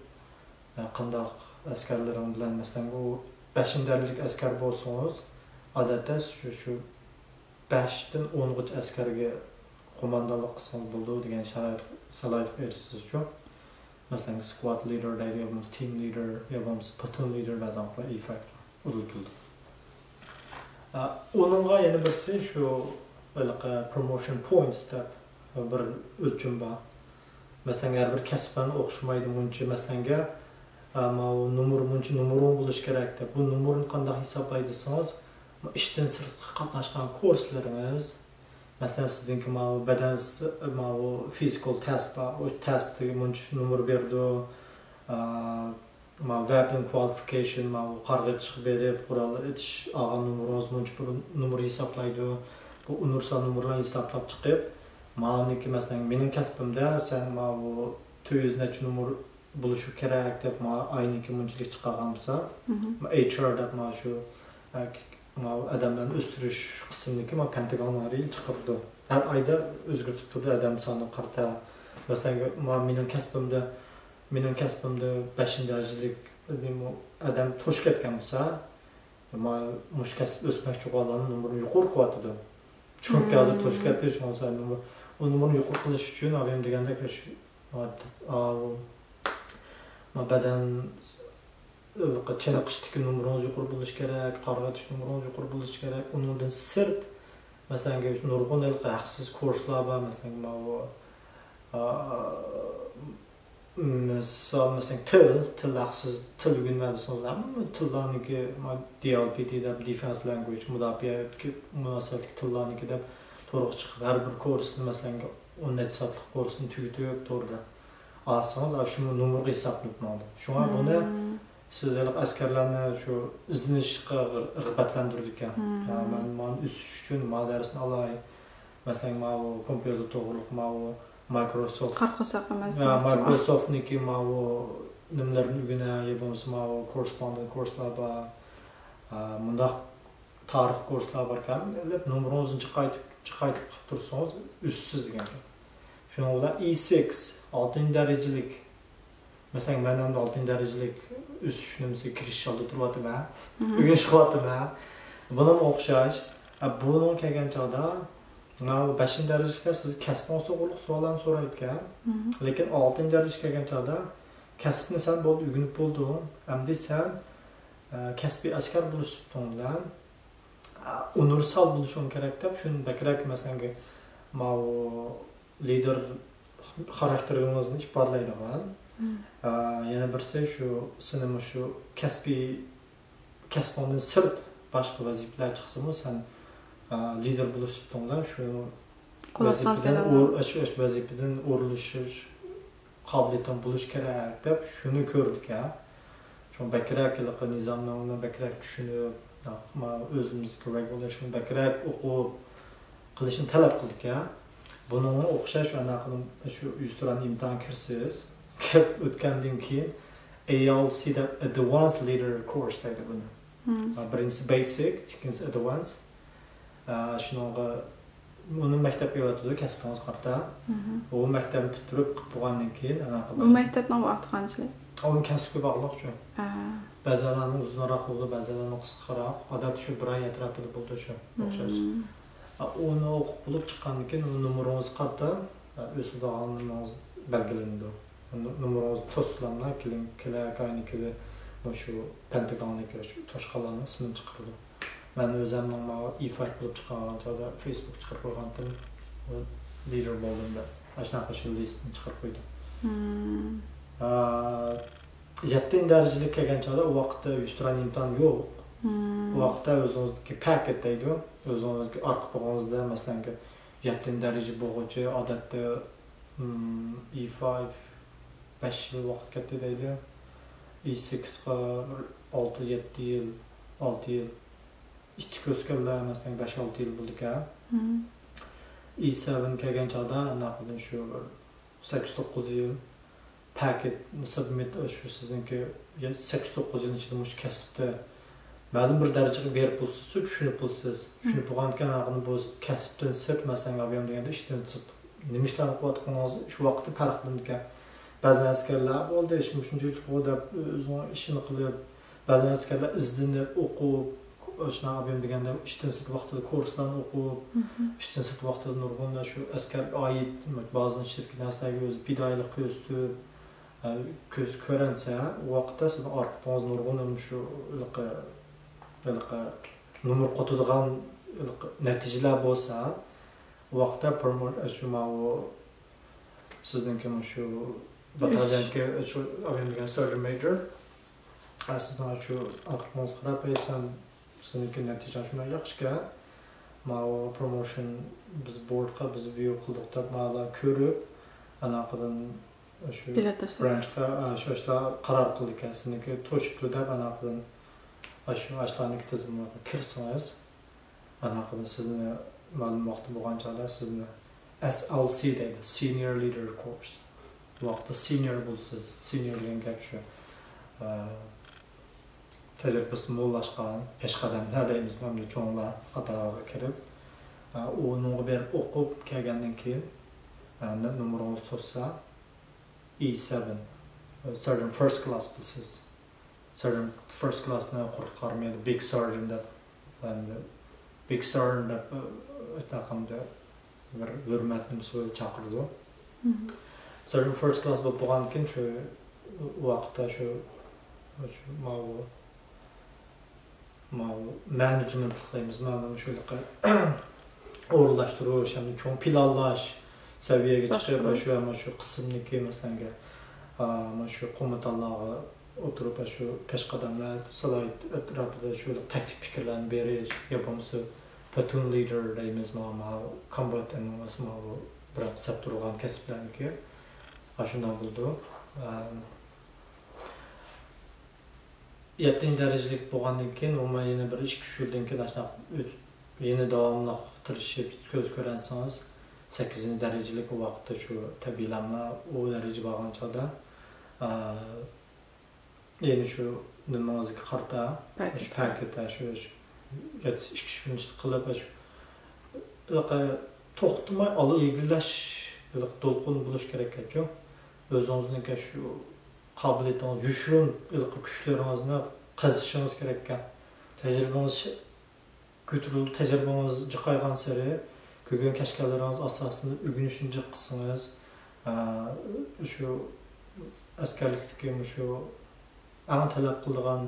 ئە، قانداق ئەسكەرلىرىڭ بىلەن، مەسىلەن، ئۇ بەشىنچى دەرىجىلىك ئەسكەر بولسىڭىز، ئادەتتە شۇ، شۇ بەشتىن ئونغىچە ئەسكەرگە قوماندانلىق قىلسىڭىز بولىدۇ دېگەن شارائىت، سالاھىيەتكە ئېرىشىسىزچۇ. مەسىلەن، سكۋاد لىدېر دەيدۇ، يا بولمىسا تىم لىدېر، يا بولمىسا پلاتون لىدېر بەزى ۋاقىتلار ئى فايۋ ئۇدۇلتۇلىدۇ. ئە، ئۇنىڭغا يەنە بىرسى شۇ ھېلىقى پروموشن پوينتس دەپ بىر ئۆلچىمى بار. مەسىلەن، ھەر بىر كەسىپلەرنى ئوخشىمايدۇ مۇنچە. مەسىلەنگە، ئە، ماۋۇ نومۇر مۇنچە نومۇرۇڭ بولۇشى كېرەك دەپ، بۇ نومۇرنى قانداق ھېسابلايدۇ دېسىڭىز، ئىشتىن سىرتقى قاتناشقان كورسلىرىڭىز، مەسىلەن، سىزنىڭكى ماۋۇ بەدەن س-، ماۋۇ فىزىكال تېست بار، ئۇ تېستتىكى مۇنچە نومۇر بېرىدۇ. ئا، ماۋۇ ۋېپن كۋالىفىكېيشن، ماۋۇ قارغا ئېتىشقا بېرىپ، قورال ئېتىش ئالغان نومۇرىڭىز مۇنچە بىر نومۇر ھېسابلايدۇ. بۇ ئۇنىۋېرسال نومۇرلارنى ھېسابلاپ چىقىپ، ماۋۇنىڭكى، مەسىلەن، مېنىڭ كەسپىمدە سەن ماۋۇ تۆت يۈز نەچچە نومۇر بولۇشى كېرەك دەپ، ماۋۇ ئاينىڭكى مۇنچىلىك چىقارغان بولسا، مم. ئېيچ ئار دەپ ماۋۇ شۇ، ئە، ماۋۇ ئادەملەرنى ئۆستۈرۈش قىسمىدىكى ماۋۇ پەنتاگونلار يىل چىقىرىدۇ. ھەر ئايدا ئۆزگىرتىپ تۇرىدۇ ئادەم سانىغا قارىتا. مەسىلەن، ماۋۇ مېنىڭ كەسپىمدە، مېنىڭ كەسپىمدە بەشىنچى دەرىجىلىك نېمە ئادەم توشۇپ كەتكەن بولسا، ماۋۇ مۇشۇ كەسىپ ئۆسمەكچى بولغانلارنىڭ نومۇرىنى يۇقىرى قىلىۋاتىدۇ. چۈنكى ھازىر مم. توشۇپ كەتتى، شۇڭا سەن نومۇر، ئۇ نومۇرنى يۇقىرى قىلىش ئۈچۈن ئادەم دېگەندەك شۇ، ئاۋۇ، ما بەدەن س-، چېنىقىشتىكى نومۇرىڭىز يۇقىرى بولۇشى كېرەك، قارغا ئېتىش نومۇرىڭىز يۇقىرى بولۇشى كېرەك. ئۇنىڭدىن سىرت، مەسىلەن، نۇرغۇن ھېلىقى ھەقسىز كورسلار بار، مەسىلەن، ماۋۇ، ئا، مىسال، مەسىلەن، تىل، تىل ھەقسىز، تىل ئۆگىنىمەن دېسىڭىز، ھەممە تىللارنىڭكى، ما، دى ئېل پى تى دەپ، دىفېنس لانگۋېج، مۇداپىئەگە مۇناسىۋەتلىك تىللارنىڭكى دەپ، تورغا چىقىپ، ھەر بىر كورسنى، مەسىلەن، ئون نەچچە سائەتلىك كورسنى تۈگىتىپ، توردا ئالسىڭىز، ئا، شۇ نومۇرغا ھېسابلىنىپ ماڭىدۇ. شۇڭا بۇنى مم. سىز ھېلىقى ئەسكەرلەرنى شۇ ئىزدىنىشقا رىغبەتلەندۈرىدىكەن. مم. ھا، مەن مانا ئۆسۈش ئۈچۈن ما دەرسنى ئالاي. مەسىلەن، ماۋۇ كومپيۇتېر توغرۇلۇق، ماۋۇ مايكروسوفت. قارا قورساق ئەمەس، يا، دېمەكچى. مايكروسوفتنىڭكى ماۋۇ نېمىلىرىنى ئۆگىنە، يا بولمىسا ماۋۇ كوررېسپوندېنت كورسلار بار. ئا، مۇنداق تارىخ كورسلار باركەن، ئېلىپ نومۇرىڭىزنى چىقايتىپ، چىقايتىپ قىلىپ تۇرسىڭىز، ئۆسىسىز دېگەن گەپ. شۇنىڭ بىلەن ئى سىكس، ئالتىنچى دەرىجىلىك، مەسىلەن، مەن ئەمدى ئالتىنچى دەرىجىلىك ئۆسۈش نېمىسىگە كىرىشىش ئالدىدا تۇرۇۋاتىمەن، مم. ئۆگىنىش قىلىۋاتىمەن. بۇنىمۇ ئوخشاش. ئە، بۇنىڭغا كەلگەن چاغدا، ماۋۇ بەشىنچى دەرىجىلىكلەر سىز كەسپىڭىز توغرۇلۇق سوئاللارنى سورايدىكەن. مم. لېكىن ئالتىنچى دەرىجىگە كەلگەن چاغدا، كەسىپنى سەن بولدى ئۆگىنىپ بولدۇڭ. ئەمدى سەن، ئە، كەسپىي ئەسكەر بولۇش سۈپىتىڭ بىلەن، ئە، ئۇنىۋېرسال بولۇشۇڭ كېرەك دەپ، شۇنى بەكرەك، مەسىلەن، ماۋۇ لىدېر خاراكتېرىڭىزنى ئىپادىلەيدىغان. مم. ئە، يەنە بىرسى شۇ، سېنى مۇشۇ كەسپىي، كەسپىڭدىن سىرت باشقا ۋەزىپىلەر چىقسىمۇ، سەن، ئە، لىدېر بولۇش سۈپىتىڭدە شۇ قوللاشساڭ ۋەزىپىدىن كېلىدۇ. ئور-، شۇ، شۇ ۋەزىپىدىن ئورۇنلىشىش قابىلىيىتىڭ بولۇشى كېرەك دەپ شۇنى كۆردۇق ھە. شۇڭا بەكرەك ھېلىقى نىزامنامىنى بەكرەك چۈشىنىپ، ما-، ئۆزىمىزدىكى رېگۇلېيشننى بەكرەك ئوقۇپ قىلىشنى تەلەپ قىلدۇق ھە. بۇنىڭغا ئوخشاش ئانا قىلىم شۇ يۈزتۇرا ئىمتىھان كىرسىز، كىرىپ ئۆتكەندىن كېيىن ئەي ئېل سى دەپ ئەدۋانس لىدېر كورس دەيدۇ بۇنى. مم. بىرىنچىسى بەيسىك، ئىككىنچىسى ئەدۋانس. ئە، شۇنىڭغا ئۇنى مەكتەپكە ئەۋەتىدۇ، كەسپىڭىزگە قارىتا. مم. ئۇ مەكتەپنى پۈتتۈرۈپ قىلىپ بولغاندىن كېيىن، ئانا بۇ قىلىش. مەكتەپنىڭ ۋاقتى قانچىلىك؟ ئۇ كەسىپكە باغلىق شۇ. ئە. بەزىلەرنىڭ ئۇزۇنراق بولىدۇ، بەزىلەرنىڭ قىسقىراق. ئادەتتە شۇ بىر ئاي ئەتراپىدا بولىدۇ شۇ، ئوخشاش. مم. ئە، ئۇنى ئوقۇپ بولۇپ چىققاندىن كېيىن، ئۇ نومۇرىڭىزغا قارىتا، ئە، ئۆسىدىغان نېمىڭىز بەلگىلىنىدۇ. نو-، نومۇرىڭىزنى توسسىلاملا، كېلىڭ، كېلەر ئاينىڭكىدە مۇشۇ پەنتاگوننىڭكى شۇ توشقانلارنىڭ ئىسمىنى چىقىرىدۇ. مەن ئۆزۈمنىڭ ماۋۇ ئى فايۋ بولۇپ چىقارغان چاغدا فېيسبۇك چىقىرىپ قويغانتىم، لىدېر بولدۇم دەپ. ئاشۇنداق شۇ لىستنى چىقىرىپ قويدۇم. ئا، يەتتىنچى دەرىجىلىك كەلگەن چاغدا ئۇ ۋاقىتتا يۈزتۇرا ئىمتىھان يوق. ئۇ ۋاقىتتا ئۆزىڭىزنىڭكى پاكېت دەيدۇ. ئۆزىڭىزنىڭكى ئارقا پۇتىڭىزدا، مەسىلەن، يەتتىنچى دەرىجە بوغۇچى ئادەتتە، ئىم، ئى فايف، بەش يىل ۋاقىت كەتتى دەيلى. ئى سىكسقا بىر ئالتە يەتتە يىل، ئالتە يىل. ئىتتىك ئۆسكەنلەر، مەسىلەن، بەش ئالتە يىل بولىدىكەن. ئى سەۋەن كەلگەن چاغدا ئاناقىدىن شۇ بىر سەككىز توققۇز يىل پاكېت سابمىت، شۇ سىزنىڭكى سەككىز توققۇز يىلنىڭ ئىچىدە مۇشۇ كەسىپتە مەلۇم بىر دەرىجىگە بېرىپ بولسىز، چۈشىنىپ بولسىز. چۈشىنىپ بولغاندىكىن ئاناقىدىن بۇ كەسىپتىن سىرت، مەسىلەن، ئابىيام دېگەندە ئىشتىن سىرت نېمە ئىشلارنى قىلىۋاتقىنىڭىزنى شۇ ۋاقىتتا پەرقلىنىدىكەن. بەزى ئەسكەرلەر بولدى، ئىش مۇشۇنچىلىكقۇ دەپ ئۆزىنىڭ ئىشىنى قىلىپ، بەزى ئەسكەرلەر ئىزدىنىپ ئوقۇپ، شۇنداق ئابىيام دېگەندە ئىشتىن سىرت ۋاقتىدا كۇرسلارنى ئوقۇپ، ئىشتىن سىرت ۋاقتىدا نۇرغۇن شۇ ئەسكەرگە ئائىت بەزى ئىچىدىكى نەرسىلەرگە ئۆزى پىدائىيلىق كۆرسىتىپ، ئە، كۆز كۆرەنسە، ئۇ ۋاقىتتا سىزنىڭ ئارقا پۇتىڭىز نۇرغۇن شۇ ھېلىقى، ھېلىقى نومۇر قوتىدىغان ھېلىقى نەتىجىلەر بولسا، ئۇ ۋاقىتتا پرومو-، شۇ ماۋۇ سىزنىڭكى مۇشۇ باتاليونكى، شۇ ئابىيام دېگەن سېرژانت مەيجور، ئە، سىزنىڭ شۇ ئارقىڭىزغا قاراپ، ئەي، سەن، سېنىڭكى نەتىجەڭ شۇنداق ياخشىكەن، ماۋۇ پروموشن بىز بوردقا، بىز ۋىيۇ قىلدۇق دەپ، ماۋۇلار كۆرۈپ، ئاناقىدىن شۇ بېلەت تاشلاپ. برانچقا، ئە، شۇ ئاشۇلار قارار قىلدىكەن، سېنىڭكى توشۇپتۇ دەپ، ئاناقىدىن ئاشۇ، ئاشۇلارنىڭكى تىزىملىقىغا كىرسىڭىز، ئاناقىدىن سىزنى مەلۇم ۋاقتى بولغان چاغدا سىزنى ئەس ئەل سى دەيدۇ، سېنىيور لىدېر كورس. بۇ ۋاقىتتا سېنىيور بولىسىز. سېنىيور دېگەن گەپ شۇ، ئە، تەجرىبىسى موللاشقان، پېشقەدەملەر دەيمىزمۇ، ئەمدى چوڭلار قاتارىغا كىرىپ، ئە، ئۇنىڭغا بېرىپ ئوقۇپ كەلگەندىن كېيىن، ئە، نومۇرىڭىز توشسا، ئى سەۋەن، سېرژانت فىرست كلاس بىلىسىز. سېرژانت فىرست كلاسنى قۇرۇق قارىمايدۇ، بىگ سېرژانت دەپ، ئەمدى بىگ سېرژانت دەپ، ئېيتقاندا بىر ھۆرمەت نېمىسى بىلەن چاقىرىدۇ. سېرژانت فىرست كلاس بولۇپ بولغاندىن كېيىن شۇ ۋاقىتتا شۇ، شۇ ماۋۇ ماۋۇ مەنېجمېنتلىق دەيمىز، مانا مۇشۇ ھېلىقى ئورۇنلاشتۇرۇش ھەمدە چوڭ پىلانلاش سەۋىيەگە چىقىپ، باشقۇرۇش. ئاشۇ، مانا شۇ قىسىمنىكى، مەسىلەن، ئا، مانا شۇ قومۇتانلارغا ئولتۇرۇپ، ئاشۇ پېشقەدەملەر، سلايد ئەتراپىدا شۇ ھېلىقى تەكلىپ پىكىرلەرنى بېرىش، يا بولمىسا پلاتون لىدېر دەيمىز، مانا، مانا كومبات ئەمەس، مانا بۇ بىراق سەپ تۇرغان كەسىپلەرنىڭكى ئاشۇنداق بولىدۇ. ئا، يەتتىنچى دەرىجىلىك بولغاندىن كېيىن، ئومۇمەن يەنە بىر ئىككى، ئۈچ يىلدىن كېيىن ئاشۇنداق ئۆت-، يەنە داۋاملىق تىرىشىپ كۆز كۆرەنسىڭىز، سەككىزىنچى دەرىجىلىك ۋاقىتتا شۇ تەبىئىيلەملا ئۇ دەرىجە بارغان چاغدا، ئا، يەنە شۇ نېمىڭىزگە قارىتا، پاكىت. شۇ پاكىت، شۇ، شۇ يەتتە، ئىككى ئۈچ كۈن قىلىپ، شۇ ھېلىقى توختىماي ئالا ئىلگىرىلەش، ھېلىقى دولقۇن بولۇش كېرەككەنچۇ. ئۆزىڭىزنىڭكى شۇ قابىلىيىتىڭىز يوشۇرۇن، ھېلىقى كۈچلىرىڭىزنى قېزىشىڭىز كېرەككەن. تەجرىبىڭىز كۆتۈرۈلۈپ، تەجرىبىڭىز جىقايغانسېرى، كۆرگەن كەچكەنلىرىڭىز ئاساسىدا ئۆگىنىشنى جىق قىلسىڭىز، ئە، شۇ ئەسكەرلىكتىكى مۇشۇ ئەڭ تەلەپ قىلىدىغان،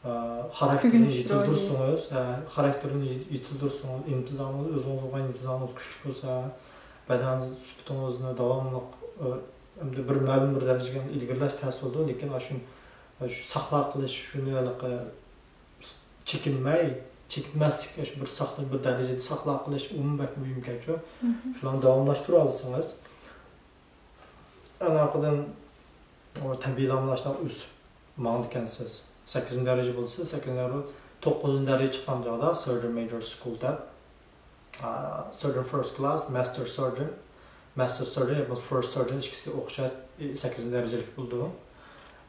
ئە، خاراكتېرنى يېتىلدۈرسىڭىز، ئە، خاراكتېرنى يېتىلدۈرسىڭىز، ئىنتىزامىڭىز، ئۆزىڭىزگە بولغان ئىنتىزامىڭىز كۈچلۈك بولسا، بەدەن سۈپىتىڭىزنى داۋاملىق، ئە، ئەمدى بىر مەلۇم بىر دەرىجىگە ئىلگىرىلەش تەس بولىدۇ، لېكىن ئاشۇ، شۇ ساقلاپ قېلىش، شۇنى ھېلىقى چېكىنمەي، چېكىنمەسلىك، شۇ بىر ساقلىنىپ، بىر دەرىجىدە ساقلاپ قېلىش ئۇمۇ بەك مۇھىمكەنچۇ. شۇلارنى داۋاملاشتۇرالىسىڭىز، ئاناقىدىن ئۇ تەبىئىيلا ئاشۇنداق ئۆسۈپ ماڭىدىكەنسىز. سەككىزىنچى دەرىجە بولسا، سەككىزىنچى دەرىجە، توققۇزىنچى دەرىجە چىققان چاغدا سېرژانت مەيجور سكۇل دەپ، ئا، سېرژانت فىرست كلاس، ماستېر سېرژانت، ماستېر سېرژانت ياكى فىرست سېرژانت ئىككىسى ئوخشاش، ئى، سەككىزىنچى دەرىجىلىك بولىدۇ.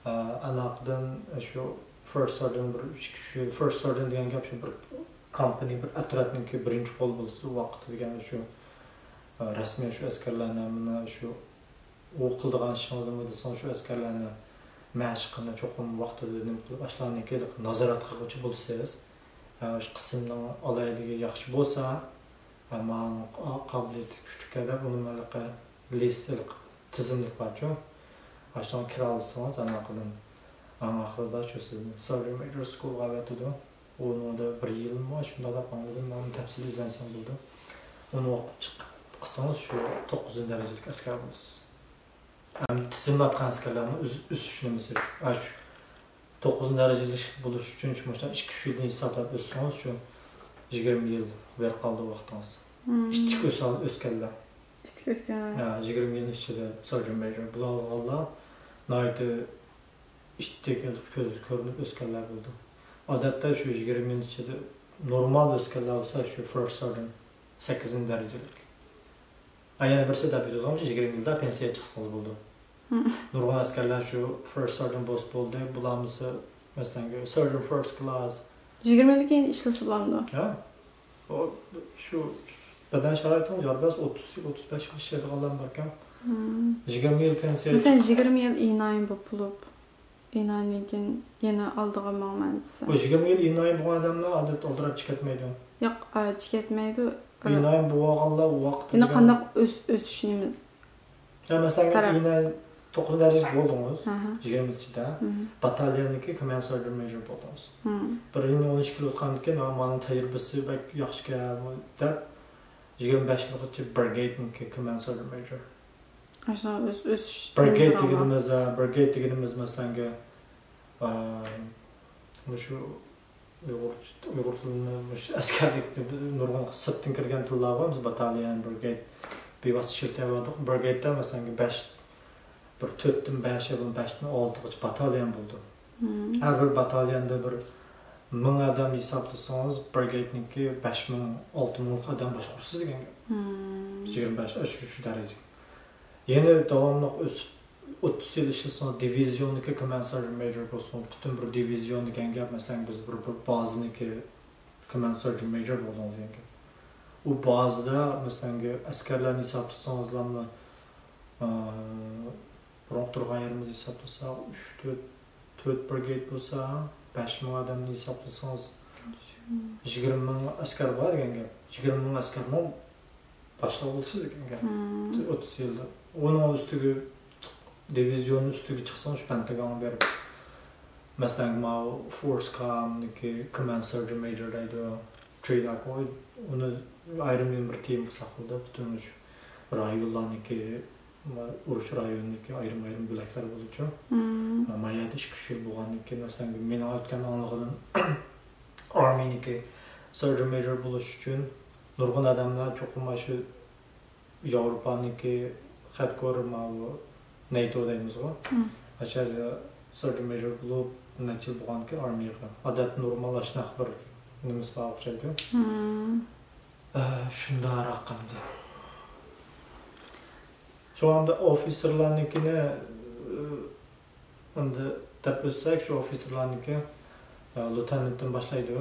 ئا، ئاناقىدىن شۇ فىرست سېرژانت بىر ئىككى، شۇ فىرست سېرژانت دېگەن گەپ شۇ بىر كومپانىيە، بىر ئەترەتنىڭكى بىرىنچى قول بولسا ۋاقتى دېگەن شۇ، ئا، رەسمىي شۇ ئەسكەرلەرنى مانا شۇ ئۇ قىلىدىغان ئىشىڭىزنى دېسىڭىز، شۇ ئەسكەرلەرنى مەشىقىنى چوقۇم ۋاقتىدا نېمە قىلىپ، ئاشۇلارنىڭكى نازارەت قىلغۇچى بولىسىز. ئە، شۇ قىسىمنىڭ ئالاھىدىلىكى ياخشى بولسا، ئە، ماڭا قابىلىيىتى كۈچلۈك دەپ، ئۇنىڭ ھېلىقى لىست، ھېلىقى تىزىملىك بارچۇ. ئاشۇنىڭغا كىرەلىسىڭىز، ئاناقىدىن ئەڭ ئاخىرىدا شۇ سىزنى سېرژانت مەيجور سكۇلغا ئەۋەتىدۇ. ئۇنىڭدا بىر يىلمۇ شۇنداق دەپ ئاڭلىدىم، مەن تەپسىلىي ئىزدەنسەم بولىدۇ. ئۇنى ئوقۇپ چىقىپ قىلسىڭىز، شۇ توققۇزىنچى دەرىجىلىك ئەسكەر بولىسىز. ھەم تىزىملاتقان ئەسكەرلەرنىڭ ئۆس-، ئۆسۈش نېمىسى. ھە، شۇ توققۇزىنچى دەرىجىلىك بولۇش ئۈچۈن شۇ مۇشۇنداق ئىككى، ئۈچ يىلدىن ھېسابلاپ ئۆتسىڭىز، شۇ يىگىرمە يىل بېرىپ قالىدۇ ۋاقتىڭىز. مم. ئىتتىك ئۆسەل-، ئۆسكەنلەر. ئىتتىك ئۆسكەنلەر. ھە، يىگىرمە يىل ئىچىدە سېرجېنت مەيجور بولالىغانلار ناھايىتى ئىتتىك كۆزگە كۆرۈنۈپ ئۆسكەنلەر بولىدۇ. ئادەتتە شۇ يىگىرمە يىل ئىچىدە نورمال ئۆسكەنلەر بولسا شۇ فىرست سېرجېنت سەككىزىنچى دەرىجىلىك. ھە، يەنە بىرسى دەپ يۈزۈڭىز يىگىرمە يىلدا پېنسىيەگە چىقسىڭىز بولىدۇ. مم. نۇرغۇن ئەسكەرلەر شۇ فىرست سېرجېنت بولسا بولدى، بولالمىسا، مەسىلەن، سېرجېنت فىرست كلاس. يىگىرمە يىلدىن كېيىن ئىشلىسە بولامدۇ؟ ھە؟ ئۇ، شۇ بەدەن شارائىتىڭىز يار بەرسە، ئوتتۇز، ئوتتۇز بەش يىل ئىشلەيدىغانلار باركەن. مم. يىگىرمە يىل پېنسىيە. مەسىلەن، يىگىرمە يىل ئىنايىم بولۇپ بولۇپ، ئىنايىمدىن كېيىن يەنە ئالدىغا ماڭىمەن دېسە. بۇ يىگىرمە يىل ئىنايىم بولغان ئادەملەر ئادەتتە ئالدىراپ چىقىۋەتمەيدۇ. ياق، ئا، چىقىۋەتمەيدۇ. ئىنايىم بولغانلار ۋاقتىدا يەنە قانداق ئۆس-، ئۆسۈش نېمە؟ يا، مەسىلەن، تەرەپ. يەنە توققۇزىنچى دەرىجىلىك بولدىڭىز، ئاھا. يىگىرمە يىل ئىچىدە. مم. باتاليوندىكى كوماند سېرجېنت مەيجور بولدىڭىز. مم. بىر يىلنى ئون ئىككى يىل ئۆتكەندىن كېيىن، «ھا، مانىڭ تەجرىبىسى بەك ياخشىكەن» دەپ، يىگىرمە بەش يىلغىچە برىگېيدنىڭكى كوماند سېرجېنت مەيجور. ئاشۇ ئۆس-، ئۆسۈش برىگېيد نېمىلىرىڭلار. دېگىنىمىز، ھە، برىگېيد دېگىنىمىز، مەسىلەنگە، ئا، مۇشۇ ئۇيغۇر، ئۇيغۇر تىلىنى مۇشۇ ئەسكەرلىكتە نۇرغۇن سىرتتىن كىرگەن تىللار بار، مىسال، باتاليون، برىگېيد، بىۋاسىتە ئىشلىتىۋاتىدۇ. برىگېيدتا، مەسىلەن، بەش، بىر تۆتتىن بەش يا بولمىسا بەشتىن ئالتىغىچە باتاليون بولىدۇ. مم. ھەر بىر باتاليوندا بىر مىڭ ئادەم ھېسابلىسىڭىز، برىگېيدنىڭكى بەش مىڭ، ئالتە مىڭلىق ئادەم باشقۇرىسىز دېگەن گەپ. مم. يىگىرمە بەش، شۇ، شۇ دەرىجە. يەنە داۋاملىق ئۆسۈپ، ئوتتۇز يىل ئىشلىسىڭىز، دىۋىزىيوننىڭكى كوماند سېرجېنت مەيجور بولسىڭىز، پۈتۈن بىر دىۋىزىيون دېگەن گەپ، مەسىلەن، بىز بىر، بىر بازىنىڭكى كوماند سېرجېنت مەيجور بولدىڭىز دېگەن گەپ. ئۇ بازىدا، مەسىلەن، ئەسكەرلەرنى ھېسابلىسىڭىزلاملا، ئا، بۇرۇنقى تۇرغان يېرىمىزنى ھېسابلىساق، ئۈچ، تۆت، تۆت برىگېيد بولسا، بەش مىڭ ئادەمنى ھېسابلىسىڭىز، يىگىرمە مىڭ ئەسكەر بار دېگەن گەپ. يىگىرمە مىڭ ئەسكەرنىڭ باشلىق بولىسىز دېگەن گەپ. مم. ئوتتۇز يىلدا. ئۇنىڭ ئۈستىگە، دىۋىزىيوننىڭ ئۈستىگە چىقسىڭىز، شۇ پەنتاگونغا بېرىپ، مەسىلەن، ماۋۇ فورس كامنىكى كوماند سېرجېنت مەيجور دەيدۇ. ترىلاكو، ئۇنى ئايرىم بىر تېما قىلساق بولىدۇ. پۈتۈن شۇ رايونلارنىڭكى، ئۇرۇش رايونىنىڭكى ئايرىم-ئايرىم بۆلەكلەر بولىدۇ. مم. ما يەردە ئىككى، ئۈچ يىل بولغاندىن كېيىن، مەسىلەن، مېنىڭ ئۆتكەن ئاڭلىغىنىم، ئارمىنىڭكى سېرجېنت مەيجور بولۇش ئۈچۈن نۇرغۇن ئادەملەر چوقۇم شۇ ياۋروپانىڭكى خەتكورى، ماۋۇ نەيتو دەيمىزغۇ. مم. ئاشۇ يەردە سېرجېنت مەيجور بولۇپ، نەچچە يىل بولغاندىكىن ئارمىيەگە. ئادەتتە نورمال ئاشۇنداق بىر نېمىسى بار ئوخشايدۇ. مم. ئە، شۇنداقراق ئەمدى. شۇڭا ئەمدى ئوفىتسېرلارنىڭكىنى، ئە، ئەمدى دەپ ئۆتسەك، شۇ ئوفىتسېرلارنىڭكى، ئە، لېيتېنانتتىن باشلايدۇ.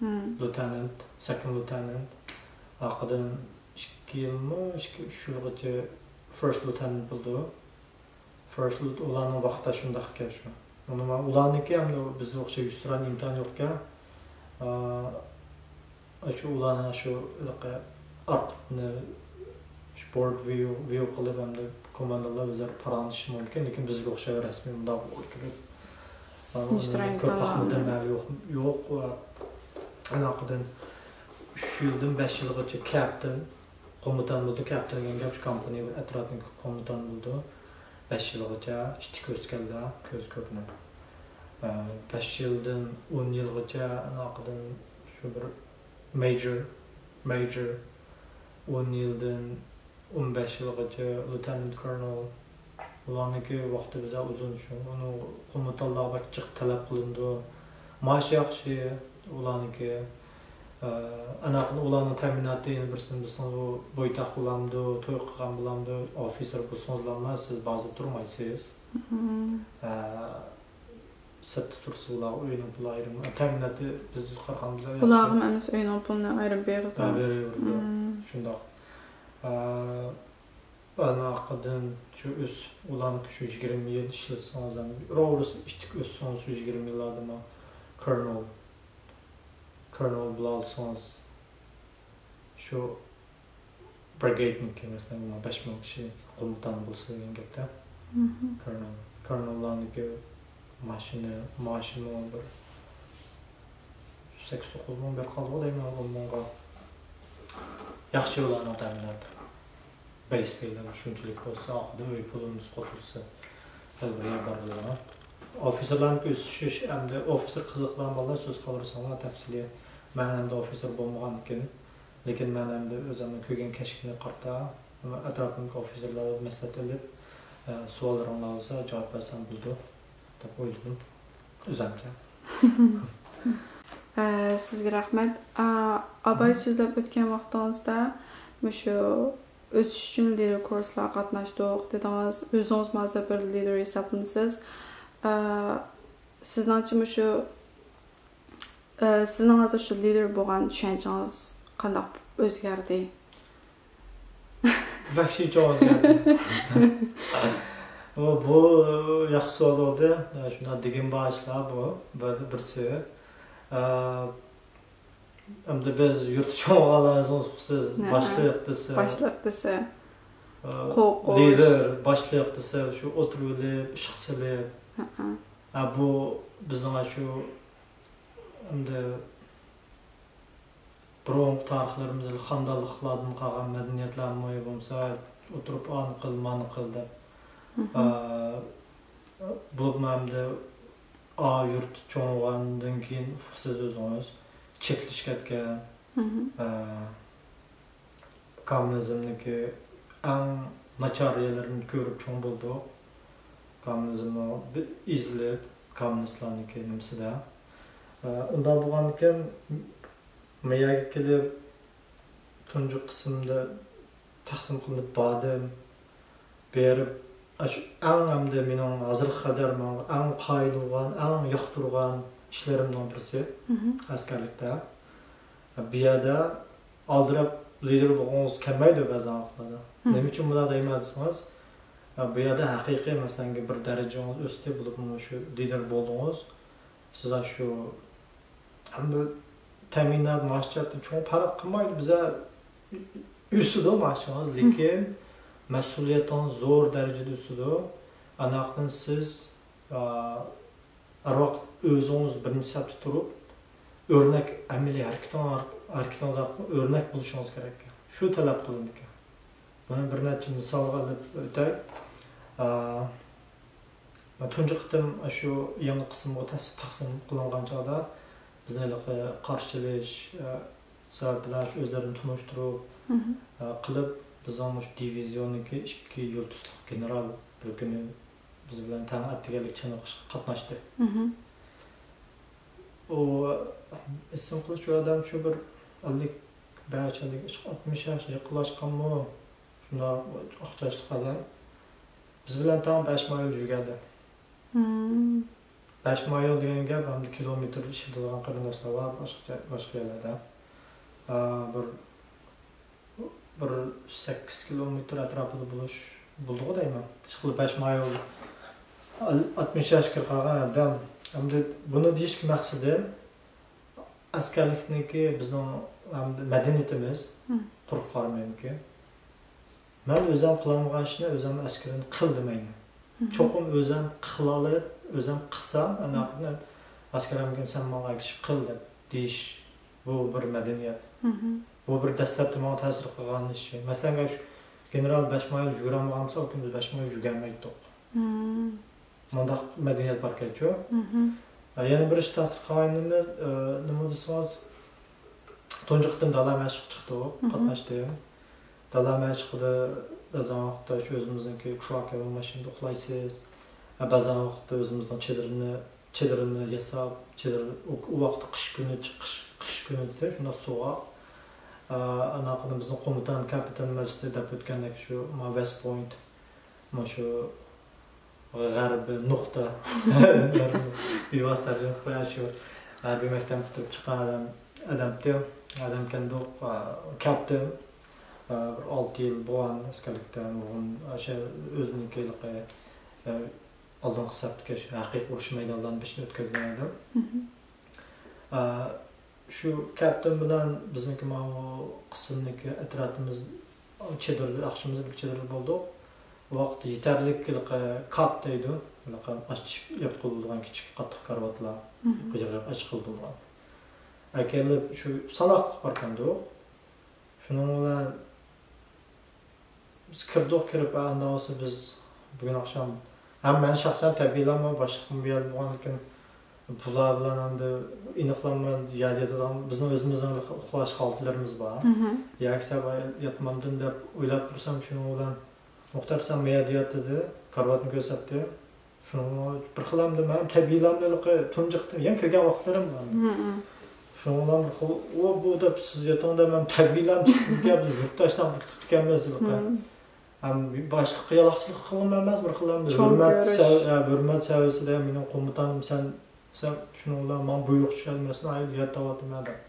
مم. لېيتېنانت، سېكوند لېيتېنانت. ئارقىدىن ئىككى يىلمۇ، ئىككى، ئۈچ يىلغىچە فىرست لېيتېنانت بولىدۇ. فىرست لېيت-، ئۇلارنىڭ ۋاقتىدا شۇنداق ئىكەن شۇ. ئۇنىڭ، ئۇلارنىڭكى ئەمدى بىزدە ئوخشاش يۈزتۇرا ئىمتىھان يوقكەن. ئا، شۇ ئۇلارنىڭ شۇ ھېلىقى ئارقىدىن شۇ بورد ۋىيۇ، ۋىيۇ قىلىپ، ئەمدى كوماندىرلار ئۆزئارا پاراڭلىشىشى مۇمكىن، لېكىن بىزگە ئوخشاش رەسمىي ئۇنداق بولۇپ كېلىپ، ئا، ئۇنى كۆپ ۋاقىت مۇددەت مەۋى يوق، يوق ۋە ئالاقىدىن ئۈچ يىلدىن بەش يىلغىچە كاپىتان، قومۇتان بولىدۇ. كاپىتان دېگەن گەپ شۇ كومپانىيە، بىر ئەتراپنىڭ قومۇتانى بولىدۇ. بەش يىلغىچە ئىتتىك ئۆسكەنلەر كۆز كۆرۈنۈپ. ئە، بەش يىلدىن ئون يىلغىچە، ئاناقىدىن شۇ بىر مەيجور، مەيجور، ئون يىلدىن ئون بەش يىلغىچە لېيتېنانت كولونېل. ئۇلارنىڭكى ۋاقتى بىزدە ئۇزۇن شۇ. ئۇنىڭ قومۇتانلارغا بەك جىق تەلەپ قىلىنىدۇ. مائاش ياخشى ئۇلارنىڭكى. ئە، ئاناقىدىن ئۇلارنىڭ تەمىناتى يەنە بىرسىنى بىلسىڭىز، ئۇ بويتاق بولامدۇ، توي قىلغان بولامدۇ، ئوفىسېر بولسىڭىزلارمۇ سىز بازىدا تۇرمايسىز. مم. ئە، سىرتتا تۇرسا ئۇلار ئۆينىڭ پۇلى ئايرىم. تەمىناتى بىز قارىغاندا ياخشى. ئۇلارغىمۇ ئەمەسە ئۆينىڭ پۇلىنى ئايرىم بېرىدۇ. ھە، بېرىۋېرىدۇ. مم. شۇنداق. ئە، ئاناقىدىن شۇ ئۆسۈپ، ئۇلارنىڭكى شۇ يىگىرمە يىل ئىشلىسىڭىز ھەم، راۋۇرۇس ئىتتىك ئۆسسىڭىز شۇ يىگىرمە يىللاردىمۇ كولونېل، كولونېل بولالىسىڭىز، شۇ برىگېدنىڭكى، مەسىلەن، بۇ بەش مىڭ كىشى قومۇتان بولسا دېگەن گەپتە. مھم. كولونېل، كولونېللارنىڭكى ماشىنا، ماشىنا بىر سەككىز، توققۇز مىڭ بېرىپ قالدىغۇ دەيمەن، ئون مىڭغا. ياخشى ئۇلارنىڭ تەمىناتى. بەيس پەيلەر شۇنچىلىك بولسا، ئاخىرىدا ئۆي پۇلىمىز قوپۇلسا، خېلى بىر يەر بارىدۇ. ئوفىسېرلارنىڭكى ئۆسۈشى ئەمدى ئوفىسېر قىزىقىدىغان بالىلار سۆز قىلىۋەرسەڭلار تەپسىلىي. مەن ئەمدى ئوفىسېر بولمىغاندىكىن، لېكىن مەن ئەمدى ئۆزۈمنىڭ كۆرگەن كەشپىمگە قارىتا، ئەتراپىمدىكى ئوفىسېرلاردىن مەسلىھەت ئېلىپ، ئە، سوئاللىرىڭلار بولسا جاۋاب بەرسەم بولىدۇ دەپ ئويلىدىم ئۆزۈمچە. ئە، سىزگە رەھمەت. ئا، ئاباي سۆزلەپ ئۆتكەن ۋاقتىڭىزدا مۇشۇ ئۆسۈش ئۈچۈن لىدېر كۇرسلارغا قاتناشتۇق دېدىڭىز. ئۆزىڭىزمۇ ھازىر بىر لىدېر ھېسابلىنىسىز. ئا، سىزنىڭچە مۇشۇ، ئا، سىزنىڭ ھازىر شۇ لىدېر بولغان چۈشەنچىڭىز قانداق ئۆزگەردى؟ ۋەھشىيچە ئۆزگەردى. بۇ، بۇ ياخشى سوئال بولدى. شۇنداق دېگىن بار ئىشلار بۇ. بىر، بىرسى. ئا، ئەمدى بىز يۇرتتا چوڭ بولغانلار ئۆزىڭىز ئۇقىسىز. ھە، باشلىق دېسە، باشلىق دېسە. ئا، قورقۇش. لىدېر، باشلىق دېسە، شۇ ئولتۇرۇۋېلىپ، ئىشقا سېلىپ. ھە، ھە. ئا، بۇ بىزنىڭ شۇ ئەمدى بۇرۇنقى تارىخلىرىمىز خاندانلىقلاردىن قالغان مەدەنىيەتلەرمۇ بولمىسا، ئولتۇرۇپ ئانى قىل، مانى قىل دەپ. ئا، بولۇپمۇ ئەمدى ئا يۇرتتا چوڭ بولغاندىن كېيىن ئۇقىسىز ئۆزىڭىز چەكلىشىپ كەتكەن. ئا، كوممۇنىزمنىڭكى ئەڭ ناچار يەرلىرىنى كۆرۈپ چوڭ بولدۇق. كوممۇنىزمنى بىر ئېزىلىپ، كوممۇنىستلارنىڭكى نېمىسىدە. ئە، ئۇنداق بولغاندىكىن، مۇ يەرگە كېلىپ، تۇنجى قىسىمدا تەقسىم قىلىنىپ باردىم. بېرىپ، ئاشۇ ئەڭ ئەمدى مېنىڭ ھازىرغا قەدەر ماڭا ئەڭ قايىل بولغان، ئەڭ ياقتۇرغان ئىشلىرىمنىڭ بىرسى ئەسكەرلىكتە. بۇ يەردە ئالدىراپ لىدېر بولغۇڭىز كەلمەيدۇ بەزى ۋاقىتلاردا. نېمە ئۈچۈن بۇنداق دەيمەن دېسىڭىز، بۇ يەردە ھەقىقىي، مەسىلەن، بىر دەرىجىڭىز ئۆستى، بولۇپمۇ شۇ لىدېر بولدىڭىز. سىز شۇ، ئەمدى تەمىنات، مائاش جەھەتتىن چوڭ پەرق قىلمايدۇ. بىزە ئۆسىدۇ مائاشىڭىز، لېكىن مەسئۇلىيىتىڭىز زور دەرىجىدە ئۆسىدۇ. ئاناقتىن سىز، ئا، ھەر ۋاقىت ئۆزىڭىز بىرىنچى سەپتە تۇرۇپ، ئۆرنەك، ئەمەلىي ھەرىكىتىڭ-، ھەرىكىتىڭىز ئارقىلىق ئۆرنەك بولۇشىڭىز كېرەك. شۇ تەلەپ قىلىنىدىكەن. بۇنى بىر نەچچە مىسالغا ئېلىپ ئۆتەي. ئا، تۇنجى قېتىم شۇ يېڭى قىسىمغا تەس-، تەقسىم قىلىنغان چاغدا بىز ھېلىقى قارشى ئېلىش، ئا، سەۋەب بىلەن شۇ ئۆزلىرىنى تونۇشتۇرۇپ، ئا، قىلىپ، بىزنىڭ مۇشۇ دىۋىزىيوننىڭكى ئىككى يۇلتۇزلۇق گېنېرال بىر كۈنى بىز بىلەن تەڭ ئەتىگەنلىك چېنىقىشقا قاتناشتى. ئۇ ئېسىم قىلىش ئۇ ئادەم شۇ بىر ئەللىك بەش، ئەللىك ئۈچ، ئاتمىش ياش يېقىنلاشقانمۇ، شۇنداق ئاق چاچلىق ئادەم. بىز بىلەن تەڭ بەش مايىل يۈرگەنىدى. بەش مايىل دېگەن گەپ، ئەمدى كىلومېتىر ئىشلىتىدىغان قېرىنداشلار بار، باشقا، باشقا يەرلەردە. ئا، بىر بىر سەككىز كىلومېتىر ئەتراپىدا بولۇش، بولىدىغۇ دەيمەن. ئىشقىلىپ بەش مايىل، ئاتمىش ياشقا كىرىپ قالغان ئادەم. ئەمدى بۇنى دېيىشكە مەقسىتىم، ئەسكەرلىكنىڭكى بىزنىڭ ئەمدى مەدەنىيىتىمىز قۇرۇق قارىمايدىكەن. مەن ئۆزۈم قىلالمىغان ئىشنى ئۆزۈم ئەسكىرىنى قىل دېمەيمەن. چوقۇم ئۆزۈم قىلالىپ، ئۆزۈم قىلسام، ئاندىن ئەسكەر ئەمگىن سەن ماڭا ئەگىشىپ قىل دەپ دېيىش، بۇ بىر مەدەنىيەت. بۇ بىر دەسلەپتە ماڭا تەسىر قىلغان ئىش. مەسىلەن، شۇ گېنېرال بەش مايىل يۈگۈرەلمىگەنسا، ئۇ كۈندە بىز بەش مايىل يۈگۈرەلمەيتتۇق. مۇنداق مەدەنىيەت باركەنچۇ. يەنە بىر ئىش تەسىر قىلغان نېمە، ئە، نېمە دېسىڭىز، تۇنجى قېتىم دالا مەشىققە چىقتۇق، قاتناشتىم. دالا مەشىقىدە بەزەن ۋاقىتتا شۇ ئۆزىمىزنىڭكى تراك يا ماشىنىدا ئۇخلايسىز. ھە، بەزەن ۋاقىتتا ئۆزىمىزنىڭ چېدىرىنى، چېدىرنى ياساپ، چېدىر، ئۇ، ئۇ ۋاقىتتا قىش كۈنى، قىش، قىش كۈنى ئىدى، شۇنداق سوغۇق. ئە، ئاناقىنى بىزنىڭ قومۇتان كاپىتان مەجلىسىدە دەپ ئۆتكەندەك شۇ ما ۋېست پوينت، مۇشۇ غەربىي نۇقتا. بىۋاسىتە تەرجىمە قىلىپ قوياي، شۇ ھەربىي مەكتەپنى پۈتتۈرۈپ چىققان ئادەم، ئادەمتى، ئادەمكەندۇق، ئا، كاپتن، ئا، بىر ئالتە يىل بولغان ئەسكەرلىكتە نۇرغۇن، ئاشۇ ئۆزىنىڭكى ھېلىقى، ئا، ئالدىنقى سەپتىكى شۇ ھەقىقىي ئۇرۇش مەيدانلىرىنى بېشىدىن ئۆتكۈزگەن ئادەم. ئا، شۇ كاپتن بىلەن بىزنىڭكى ماۋۇ قىسىمدىكى ئەترەتىمىز چېدىردا، ئاخشىمىزدا بىر چېدىردا بولدۇق. ئۇ ۋاقىتتا يېتەرلىك ھېلىقى كات دەيدۇ، ھېلىقى ئاچ ياپقىلى بولىدىغان كىچىك قاتتىق كارىۋاتلار، يىغىپ ئاچقىلى بولىدىغان. ئەكېلىپ شۇ ساناقلىق باركەندۇ. شۇنىڭ بىلەن بىز كىردۇق، كىرىپ، ئە، ئانداق بولسا بىز بۈگۈن ئاخشام، ھەم مەن شەخسەن تەبىئىيلا مەن باشلىقىم بۇ يەردە بولغاندىكىن، بۇلار بىلەن ئەمدى ئېنىقلانما يەردە ياتىدىغان، بىزنىڭ ئۆزىمىزنىڭ ئۇخلاش ھالەتلىرىمىز بار. مھم. يەرگە سەل ياتمامدىم دەپ ئويلاپ تۇرسام، شۇنىڭ بىلەن مۇختەر سەن مۇ يەردە يات دېدى، كارىۋاتنى كۆرسەتتى. شۇنىڭغا بىر خىل ئەمدى مەن تەبىئىيلا ئەمدى تۇنجى قېتىم يەنە كىرگەن ۋاقىتلىرىم بار. مھم. شۇنىڭ بىلەن بىر خىل، ئۇ، بۇ دەپ سىز ياتىڭ دەپ مەن تەبىئىيلا چىقتىمكەن، بىز يۇرتداشلار بىر كۈتۈپتىكەنمىز. مھم. ھەم باشقا قىيالاقچىلىق قىلغىنىم ئەمەس، بىر خىل ئەمدى چوڭ ھۆرمەت كۆرۈش. سەۋ-، ھە، ھۆرمەت سەۋىيەسىدە مېنىڭ قومۇتانىم سەن، سەن شۇنىڭ بىلەن ماڭا بۇيرۇق چۈشۈرمەسسەن، ئايدا يەتتە ئاۋاتىمەن دەپ.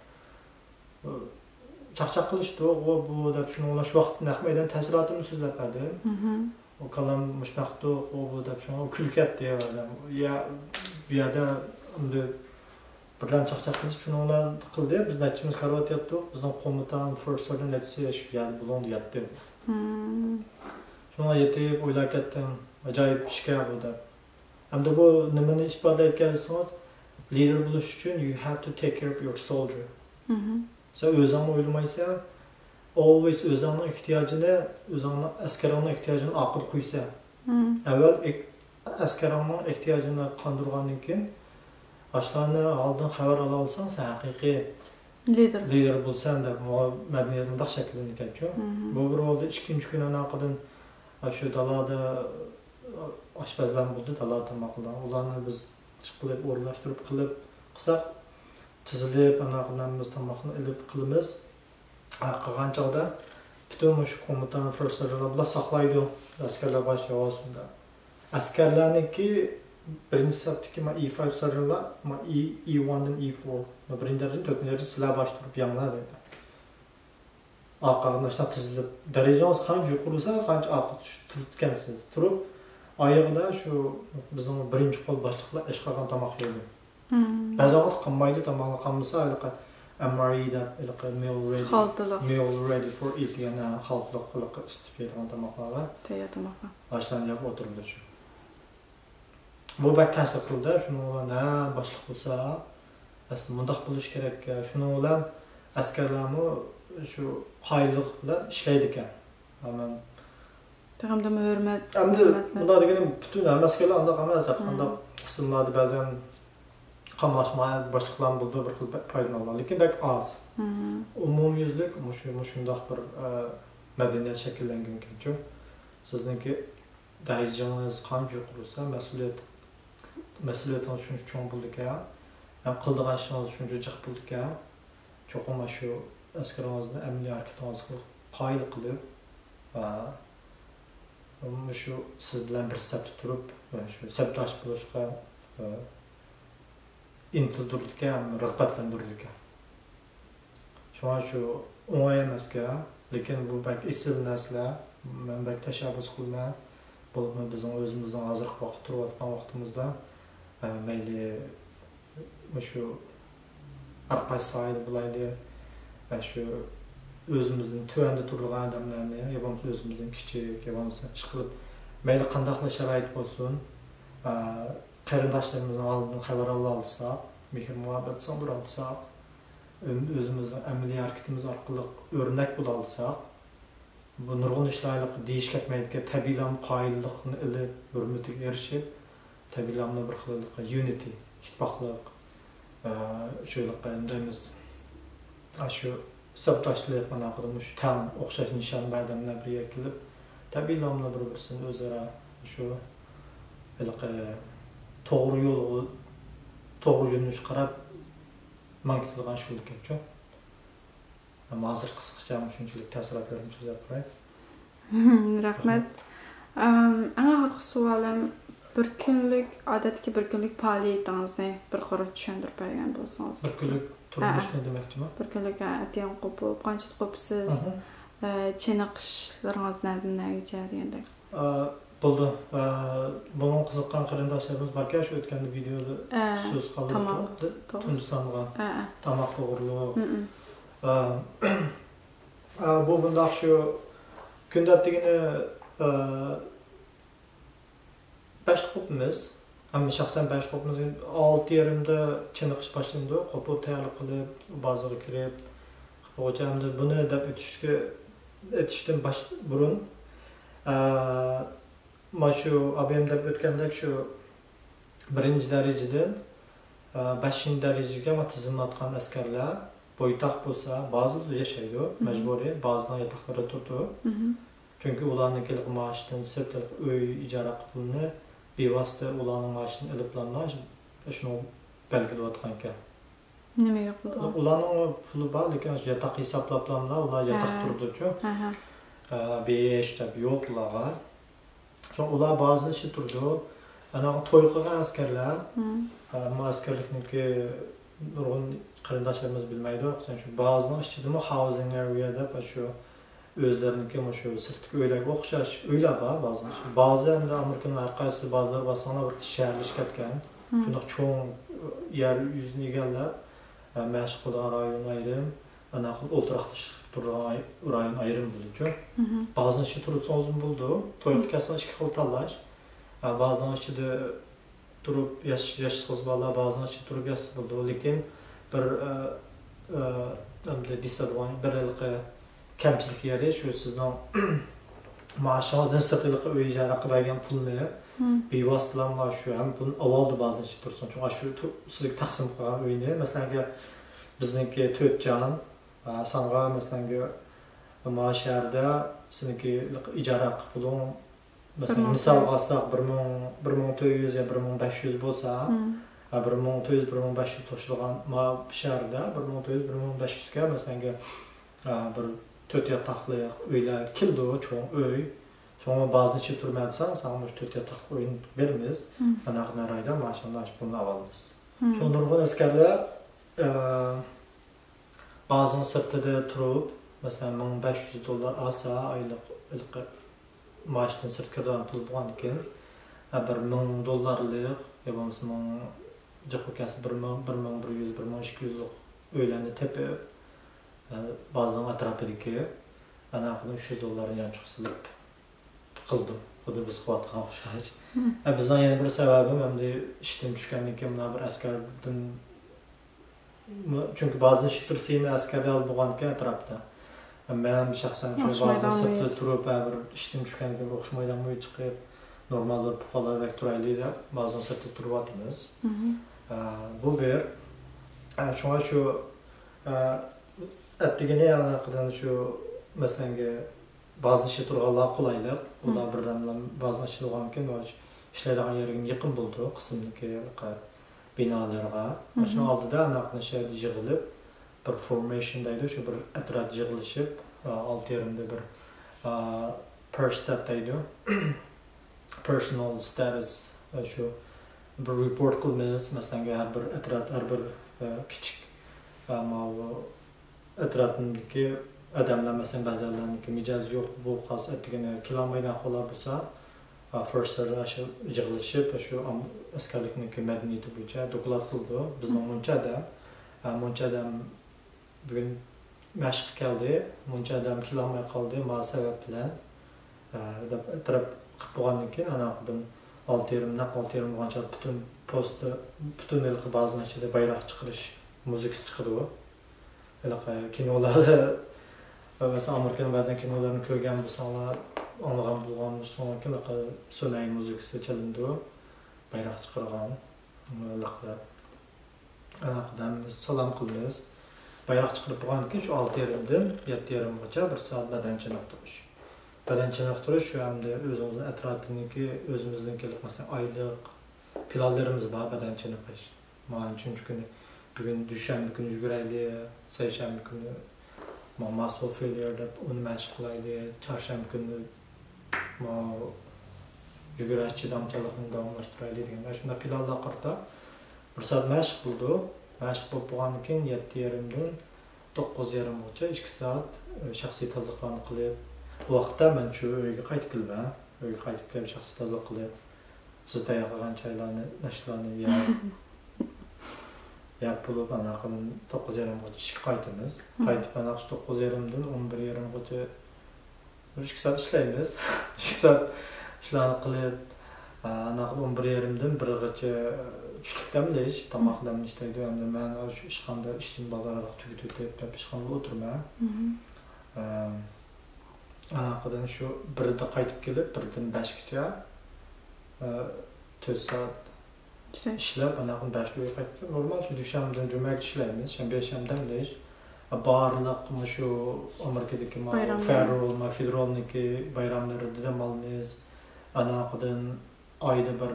چاقچاق قىلىشتۇق، ئۇ بۇ دەپ شۇنىڭ بىلەن شۇ ۋاقىت نەق مەيدان تەسىراتىمنى سۆزلەپ بەردىم. مھم. ئۇ كالام مۇشۇنداقتۇق، ئۇ بۇ دەپ شۇڭا ئۇ كۈلكە ئەتتى ئادەم. يا، بۇ يەردە ئەمدى بىردەم چاقچاق قىلىشىپ شۇنىڭ بىلەن قىلدى. بىز نەچچىمىز كارىۋات ياتتۇق. بىزنىڭ قومۇتان، فىرست سېرجېنت نەچچىسى شۇ يەردە بۇلۇڭدا ياتتى. مم. شۇڭا يېتىپ ئويلاپ كەتتىم. ئاجايىپ ئىشكەن بۇ دەپ. ئەمدى بۇ نېمىنى ئىپادىلەيدىكەن دېسىڭىز، لىدېر بولۇش ئۈچۈن you have to take care of your soldier. مھم. سەن ئۆزۈڭنى ئويلىمايسەن، ئولۋېيس ئۆزۈڭنىڭ ئېھتىياجىنى، ئۆزۈڭنىڭ ئەسكىرىڭنىڭ ئېھتىياجىنى ئارقىدا قويىسەن. مم. ئەۋۋەل ئېك-، ئەسكىرىڭنىڭ ئېھتىياجىنى قاندۇرغاندىن كېيىن، ئاشۇلارنى ھالىدىن خەۋەر ئالالىساڭ، سەن ھەقىقىي لىدېر. لىدېر بولىسەن دەپ، مۇ-، مەدەنىيەت مۇنداق شەكىللىنىدىكەنچۇ. مم. بۇ بىر بولدى. ئىككىنچى كۈنى ئاناقىدىن، ئاشۇ دالادا، ئاشپەزلەر بولدى، دالا تاماقلار. ئۇلارنى بىز ئىشقىلىپ ئورۇنلاشتۇرۇپ قىلىپ قىلساق، تىزىلىپ، ئاناقىدىن ھەممىمىز تاماقنى ئېلىپ قىلىمىز. ھە، قىلغان چاغدا پۈتۈن مۇشۇ قومۇتان، فىرست سېرجېنتلار بۇلار ساقلايدۇ. ئەسكەرلەر باشلىۋالسۇن دەپ. ئەسكەرلەرنىڭكى بىرىنچى سەپتىكى ما ئى فايىف سېرجېنتلار، ما ئى، ئى ۋاندىن ئى فور، ما بىرىنچى دەرىجە، تۆتىنچى دەرىجە سىلەر باشتا تۇرۇپ يەڭلار دەيدۇ. ئارقىغا مۇشۇنداق تىزىلىپ، دەرىجىڭىز قانچە يۇقىرى بولسا، قانچە ئارقىغا چۈشۈپ تۇرىدىكەنسىز. تۇرۇپ، ئايىغىدا شۇ بىزنىڭ بىرىنچى قول باشلىقلار ئېشىقالغان تاماق يەيدۇ. مم. بەزى ۋاقىت قالمايدۇ، تاماقلار قالمىسا، ھېلىقى ئەم ئار ئى دەپ، ھېلىقى مېل رېدى، خالتىلىق. مېل رېدى فور ئىت دېگەن، ھە، خالتىلىق، ھېلىقى ئىسسىتىپ يەيدىغان تاماقلار بار. تەييار تاماقلار. ئاشۇلارنى يەپ ئولتۇرىمىز شۇ. بۇ بەك تەسىر قىلدى. شۇنىڭ بىلەن، ھە، باشلىق بولسا، ئەسلى مۇنداق بولۇشى كېرەك. شۇنىڭ بىلەن ئەسكەرلەرمۇ شۇ قايىللىق بىلەن ئىشلەيدىكەن. ھە، مەن تېخىمۇ ھۆرمەت، ئەمدى ھۆرمەتلەر. بۇنداق دېگىنىم پۈتۈن ھەممە ئەسكەرلەر ئانداق ئەمەس. ھەر مم. قانداق قىسىملاردا بەزەن قاملاشمايدۇ، باشلىقلارمۇ بولىدۇ، بىر خىل پايدىلىنىدىغان، لېكىن بەك ئاز. مم. ئومۇميۈزلۈك مۇشۇ، مۇشۇنداق بىر، ئە، مەدەنىيەت شەكىللەنگەنكەنچۇ. سىزنىڭكى دەرىجىڭىز قانچە يۇقىرى بولسا، مەسئۇلىيەت، مەسئۇلىيىتىڭىز شۇنچە چوڭ بولىدىكەن، ھەم قىلىدىغان ئىشىڭىز شۇنچە جىق بولىدىكەن. چوقۇم شۇ ئەسكىرىڭىزنى ئەمەلىي ھەرىكىتىڭىزگە قايىل قىلىپ، ھە، مۇشۇ سىز بىلەن بىر سەپتە تۇرۇپ، شۇ سەپداش بولۇشقا، ھە، ئىنتىلدۈرىدىكەن، رىغبەتلەندۈرىدىكەن. شۇڭا شۇ ئوڭاي ئەمەسكەن، لېكىن بۇ بەك ئېسىل نەرسىلەر. مەن بەك تەشەببۇس قىلىمەن. بولۇپمۇ بىزنىڭ ئۆزىمىزنىڭ ھازىرقى ۋاقىت تۇرۇۋاتقان ۋاقتىمىزدا، ئە، مەيلى مۇشۇ ھەر قايسى ساھەدە بولايلى، ئە، شۇ ئۆزىمىزدىن تۆۋەندە تۇرىدىغان ئادەملەرنى، يا بولمىسا ئۆزىمىزدىن كىچىك، يا بولمىسا ئىشقىلىپ مەيلى قانداقلا شارائىت بولسۇن، ئە، قېرىنداشلىرىمىزنىڭ ئالدىدىن خەۋەر ئالالىساق، مېھىر-مۇھەببەت سىڭدۈرەلىساق، ئۆ-، ئۆزىمىزنىڭ ئەمەلىي ھەرىكىتىمىز ئارقىلىق ئۆرنەك بولالىساق، بۇ نۇرغۇن ئىشلار ھېلىقى دېيىش كەتمەيدىكەن، تەبىئىيلا قايىللىقنى ئېلىپ، ھۆرمىتىگە ئېرىشىپ، تەبىئىيلا بىر خىل ھېلىقى يۇنىتى، ئىتتىپاقلىق، ئە، شۇ ھېلىقى نېمە دەيمىز، ئاشۇ سەپداشلىق، ئاناقىدىن مۇشۇ تەڭ ئوخشاش نىشان بار ئادەملەر بىر يەرگە كېلىپ، تەبىئىيلا بىر-بىرسىنى ئۆزئارا شۇ ھېلىقى توغرا يولغا، توغرا يۆنىلىشكە قاراپ ماڭا كېتىدىغان ئىش بولىدىكەنچۇ. ئەمما ھازىر قىسقىچە مۇشۇنچىلىك تەسىراتلىرىمنى سۆزلەپ قوياي. رەھمەت. ئەم، ئەڭ ئاخىرقى سوئالىم، بىر كۈنلۈك، ئادەتتىكى بىر كۈنلۈك پائالىيىتىڭىزنى بىر قۇر چۈشەندۈرۈپ بەرگەن بولسىڭىز. بىر كۈنلۈك تۇرمۇشنى دېمەكچىمۇ؟ بىر كۈنلۈك، ھە، ئەتىگەن قوپۇپ، قانچىدا قوپىسىز؟ مھم. ئە، چېنىقىشلىرىڭىز نەدىن نەگىچە دېگەندەك. ئە، بولدى. ئە، بۇنىڭغا قىزىققان قېرىنداشلىرىمىز باركەن، شۇ ئۆتكەندە ۋىدېيودا ئە، سۆز قالدۇرۇپتۇ. تاماق توغرىسىدا. تۇندىسانغا ئە، ئە. تاماق توغرىلىق. مم. ئە، ئە، بۇ بۇنداق شۇ كۈندە دېگىنى، ئە، بەشتە قوپىمىز. ئەمما شەخسەن بەشتە قوپىمىز. ئالتە يېرىمدە چېنىقىش باشلىنىدۇ. قوپۇپ، تەييارلىق قىلىپ، بازىغا كىرىپ، قوپۇغۇچە ئەمدى بۇنى دەپ ئۆتۈشكە، ئۆتۈشتىن باش-، بۇرۇن ئە، مانا شۇ ئابايام دەپ ئۆتكەندەك، شۇ بىرىنچى دەرىجىدىن، ئە، بەشىنچى دەرىجىگە ما تىزىملاتقان ئەسكەرلەر بويتاق بولسا، بازىدا ياشايدۇ، مەجبۇرىي بازىنىڭ ياتاقلىرىدا تۇرىدۇ. چۈنكى ئۇلارنىڭكى مائاشتىن سىرت ئۆي ئىجارە ھەققى پۇلىنى بىۋاسىتە ئۇلارنىڭ مائاشىدىن ئېلىپلاملا شۇنى بەلگىلەۋاتقانىكەن. نېمە يوق؟ ئۇلارنىڭ پۇلى بار، لېكىن ياتاق ھېسابلاپلاملا ئۇلار ياتاق تۇرىدۇچۇ. ھە، ھە. ئە، بېيىش دەپ يوق ئۇلارغا. شۇڭا ئۇلار بازىنىڭ ئىچىدە تۇرىدۇ. ئانا توي قىلغان ئەسكەرلەر، ئە، ئەمما ئەسكەرلىكنىڭكى نۇرغۇن قېرىنداشلىرىمىز بىلمەيدۇ. شۇ بازىنىڭ ئىچىدىمۇ housing area دەپ شۇ ئۆزلىرىنىڭكى مۇشۇ سىرتتىكى ئۆيلەرگە ئوخشاش ئۆيلەر بار بازىنىڭ ئىچىدە. بازى ئەمدى ئامېرىكىنىڭ ھەر قايسى بازىلىرىغا بارساڭلار بىر شەھەرلىشىپ كەتكەن. شۇنداق چوڭ يەر يۈزىنى ئىگىلەپ، ئە، مەشىق قىلىدىغان رايون ئايرىم، ئاندىن ئولتۇراقلىشىپ تۇرىدىغان ئاي-، رايون ئايرىم بولىدۇ. بازىنىڭ ئىچىدە تۇرسىڭىزمۇ بولىدۇ. تويغا كەلسىڭىز ئىككى خىل تاللاش. ئە، بازىنىڭ ئىچىدە تۇرۇپ ياش-، ياشىسىڭىز بالىلار بازىنىڭ ئىچىدە تۇرۇپ ياشىسا بولىدۇ. لېكىن بىر، ئە، ئە، ئەمدى دېسەدىغان بىر ھېلىقى كەمچىلىك يېرى شۇ سىزنىڭ مائاشىڭىزدىن سىرت ھېلىقى ئۆي ئىجارە قىلىپ بەرگەن پۇلنى بىۋاسىتىلا شۇ ھەممە پۇلنى ئاۋۋالدا بازىنىڭ ئىچىدە تۇرسۇن. چۈنكى شۇ تۇ-، سىزگە تەقسىم قىلغان ئۆينى، مەسىلەن، ئەگەر بىزنىڭكى تۆت جان، ئە، ساڭا، مەسىلەن، ما شەھەردە سېنىڭكى ئىجارە ھەققى پۇلۇڭ مەسىلەن، مىسالغا ئالساق، بىر مىڭ، بىر مىڭ تۆت يۈز يا بىر مىڭ بەش يۈز بولسا، ھە، بىر مىڭ تۆت يۈز، بىر مىڭ بەش يۈز توشۇلغان ما شەھەردە بىر مىڭ تۆت يۈز، بىر مىڭ بەش يۈزگە، مەسىلەن، ھە، بىر تۆت ياتاقلىق ئۆيلەر كېلىدۇ، چوڭ ئۆي. شۇڭا بازىنىڭ ئىچىدە تۇرىمەن دېسەڭ، ساڭا مۇشۇ تۆت ياتاقلىق ئۆينى بېرىمىز. ئانداق رايدا ماشىنا پۇلنى ئالىمىز. شۇڭا نۇرغۇن ئەسكەرلەر، ئە، بازىنىڭ سىرتىدا تۇرۇپ، مەسىلەن، مىڭ بەش يۈز دوللار ئالسا، ئايلىق، ھېلىقى مائاشتىن سىرت كىرىدىغان پۇل بولغاندىكىن، ھە، بىر مىڭ دوللارلىق يا بولمىسا مىڭ، جىق بولۇپ كەلسە، بىر مىڭ، بىر مىڭ بىر يۈز، بىر مىڭ ئىككى يۈزلۈك ئۆيلەرنى تېپىپ، ھە، بازىنىڭ ئەتراپىدىكى ئاناقىدىن ئۈچ يۈز دوللارنى يانچۇققا سېلىپ قىلدىم. خۇددى بىز قىلىۋاتقان ئوخشاش. ھە، بىزنىڭ يەنە بىر سەۋەبىم ئەمدى ئىشتىن چۈشكەندىن كېيىن مۇنداق بىر ئەسكەردىن چۈنكى بازىنىڭ ئىچىدە تۇرسا يەنە ئەسكەردە بولغانىكەن ئەتراپتا. مەن شەخسەن شۇ بازىنىڭ سىرتىدا تۇرۇپ، ھە، بىر ئىشتىن چۈشكەندىن كېيىن ئوخشىمايدىغان ئۆيگە چىقىپ، نورمال بىر پۇقرالىقتەك تۇرايلى دەپ بازىنىڭ سىرتىدا تۇرۇۋاتىمىز. ئە، بۇ بىر. ئە، شۇڭا شۇ، ئە، ئەتىگىنى ئالاقىدىن شۇ، مەسىلەنگە، بازىنىڭ ئىچىدە تۇرغانلارغا قولايلىق. ئۇلار بىردەملەپ بازىنىڭ ئىچىدە بولغاندىكىن ئىشلەيدىغان يېرىگە يېقىن بولىدۇ، قىسىمدىكى بىنالىرىغا. شۇنىڭ ئالدىدا ئانداق شۇ يەردە يىغىلىپ، بىر فورمېيشن دەيدۇ، شۇ بىر ئەترەت يىغىلىشىپ، ئالتە يېرىمدە بىر، پىرسېنت دەيدۇ. پېرسونال ستاتۇس، شۇ بىر رېپورت قىلىمىز، مەسىلەن، ھەر بىر ئەترەت، ھەر بىر، كىچىك، ماۋۇ ئەتراپىمدىكى ئادەملەر، مەسىلەن، بەزەنلەرنىڭكى مىجەزى يوق، بۇ قالسا ئەتىگىنى كېلەلمەيدىغان ئەھۋاللار بولسا، ئا، فورسلار ئاشۇ يىغىلىشىپ، شۇ ئام-، ئەسكەرلىكنىڭكى مەدەنىيىتى بويىچە دوكلات قىلىدۇ. بىزنىڭ مۇنچە ئادەم، ئا، مۇنچە ئادەم بۈگۈن مەشىققە كەلدى، مۇنچە ئادەم كېلەلمەي قالدى، ما سەۋەب بىلەن، ئا، دەپ ئېتىراپ قىلىپ بولغاندىن كېيىن، ئاناقىدىن ئالتە يېرىم، نەق ئالتە يېرىم بولغانچە پۈتۈن پوستتا، پۈتۈن ھېلىقى بازىنىڭ ئىچىدە بايراق چىقىرىش مۇزىكىسى چىقىدۇ. ھېلىقى كىنولاردا، مەسىلەن، ئامېرىكىنىڭ بەزەن كىنولىرىنى كۆرگەن بولساڭلار، ئاڭلىغان بولغان بولساڭلار، ھېلىقى سۈنئىي مۇزىكىسى چېلىنىدۇ، بايراق چىقىرغان، ھېلىقى ئالاقىدار سالام قىلىمىز. بايراق چىقىرىپ بولغاندىن كېيىن، شۇ ئالتە يېرىمدىن يەتتە يېرىمغىچە بىر سائەت بەدەن چېنىقتۇرۇش. بەدەن چېنىقتۇرۇش شۇ ئەمدى ئۆزىڭىزنىڭ ئەتراپىدىكى، ئۆزىمىزنىڭكى، مەسىلەن، ئايلىق پىلانلىرىمىز بار بەدەن چېنىقىش. مانا، ئۈچىنچى كۈنى، بۈگۈن دۈشەنبە كۈنى يۈگۈرەيلى، سەيشەنبە كۈنى ما-، ماسل فېيليۇر دەپ ئۇنى مەشىق قىلايلى، چارشەنبە كۈنى ما-، يۈگۈرۈش چىدامچانلىقىنى داۋاملاشتۇرايلى دېگەن شۇنداق پىلانلار قۇرۇپ، بىر سائەت مەشىق قىلىدۇ. مەشىق بولۇپ بولغاندىن كېيىن، يەتتە يېرىمدىن توققۇز يېرىمغىچە ئىككى سائەت، ئە، شەخسىي تازىلىقلارنى قىلىپ، بۇ ۋاقىتتا مەن شۇ ئۆيگە قايتىپ كېلىمەن. ئۆيگە قايتىپ كېلىپ، شەخسىي تازىلىق قىلىپ، سىز تەييار قىلغان چايلارنى، ناشتىلارنى يەپ، يەپ بولۇپ، ئاندىن كېيىن توققۇز يېرىمغىچە ئىشكە قايتىمىز. قايتىپ، ئاندىن كېيىن توققۇز يېرىمدىن ئون بىر يېرىمغىچە بىر ئىككى سائەت ئىشلەيمىز. ئىككى سائەت ئىشلارنى قىلىپ، ئاندىن كېيىن ئون بىر يېرىمدىن بىرغىچە چۈشلۈك دەم ئېلىش، تاماق دەم ئېلىش دەيدۇ. ئەمدى مەن شۇ ئىشخانىدا ئىشتىن بالدۇرراق تۈگىتىۋېتىپ دەپ ئىشخانىدا ئولتۇرىمەن. ئە، ئاناقىدىن شۇ بىردە قايتىپ كېلىپ، بىردىن بەشكىچە، ئە، تۆت سائەت ئىشلەپ، ئاناقىدىن بەشتە ئۆيگە قايتىپ كېلىپ، نورمال شۇ دۈشەنبىدىن جۈمەگىچە ئىشلەيمىز، شەنبە، يەكشەنبە دەم ئېلىش. بارلىق مۇشۇ ئامېرىكىدىكى ما-، بايراملار. فېدېرال، ما-، فېدېرالنىڭكى بايراملىرىدا دەم ئالىمىز. ئاناقىدىن ئايدا بىر،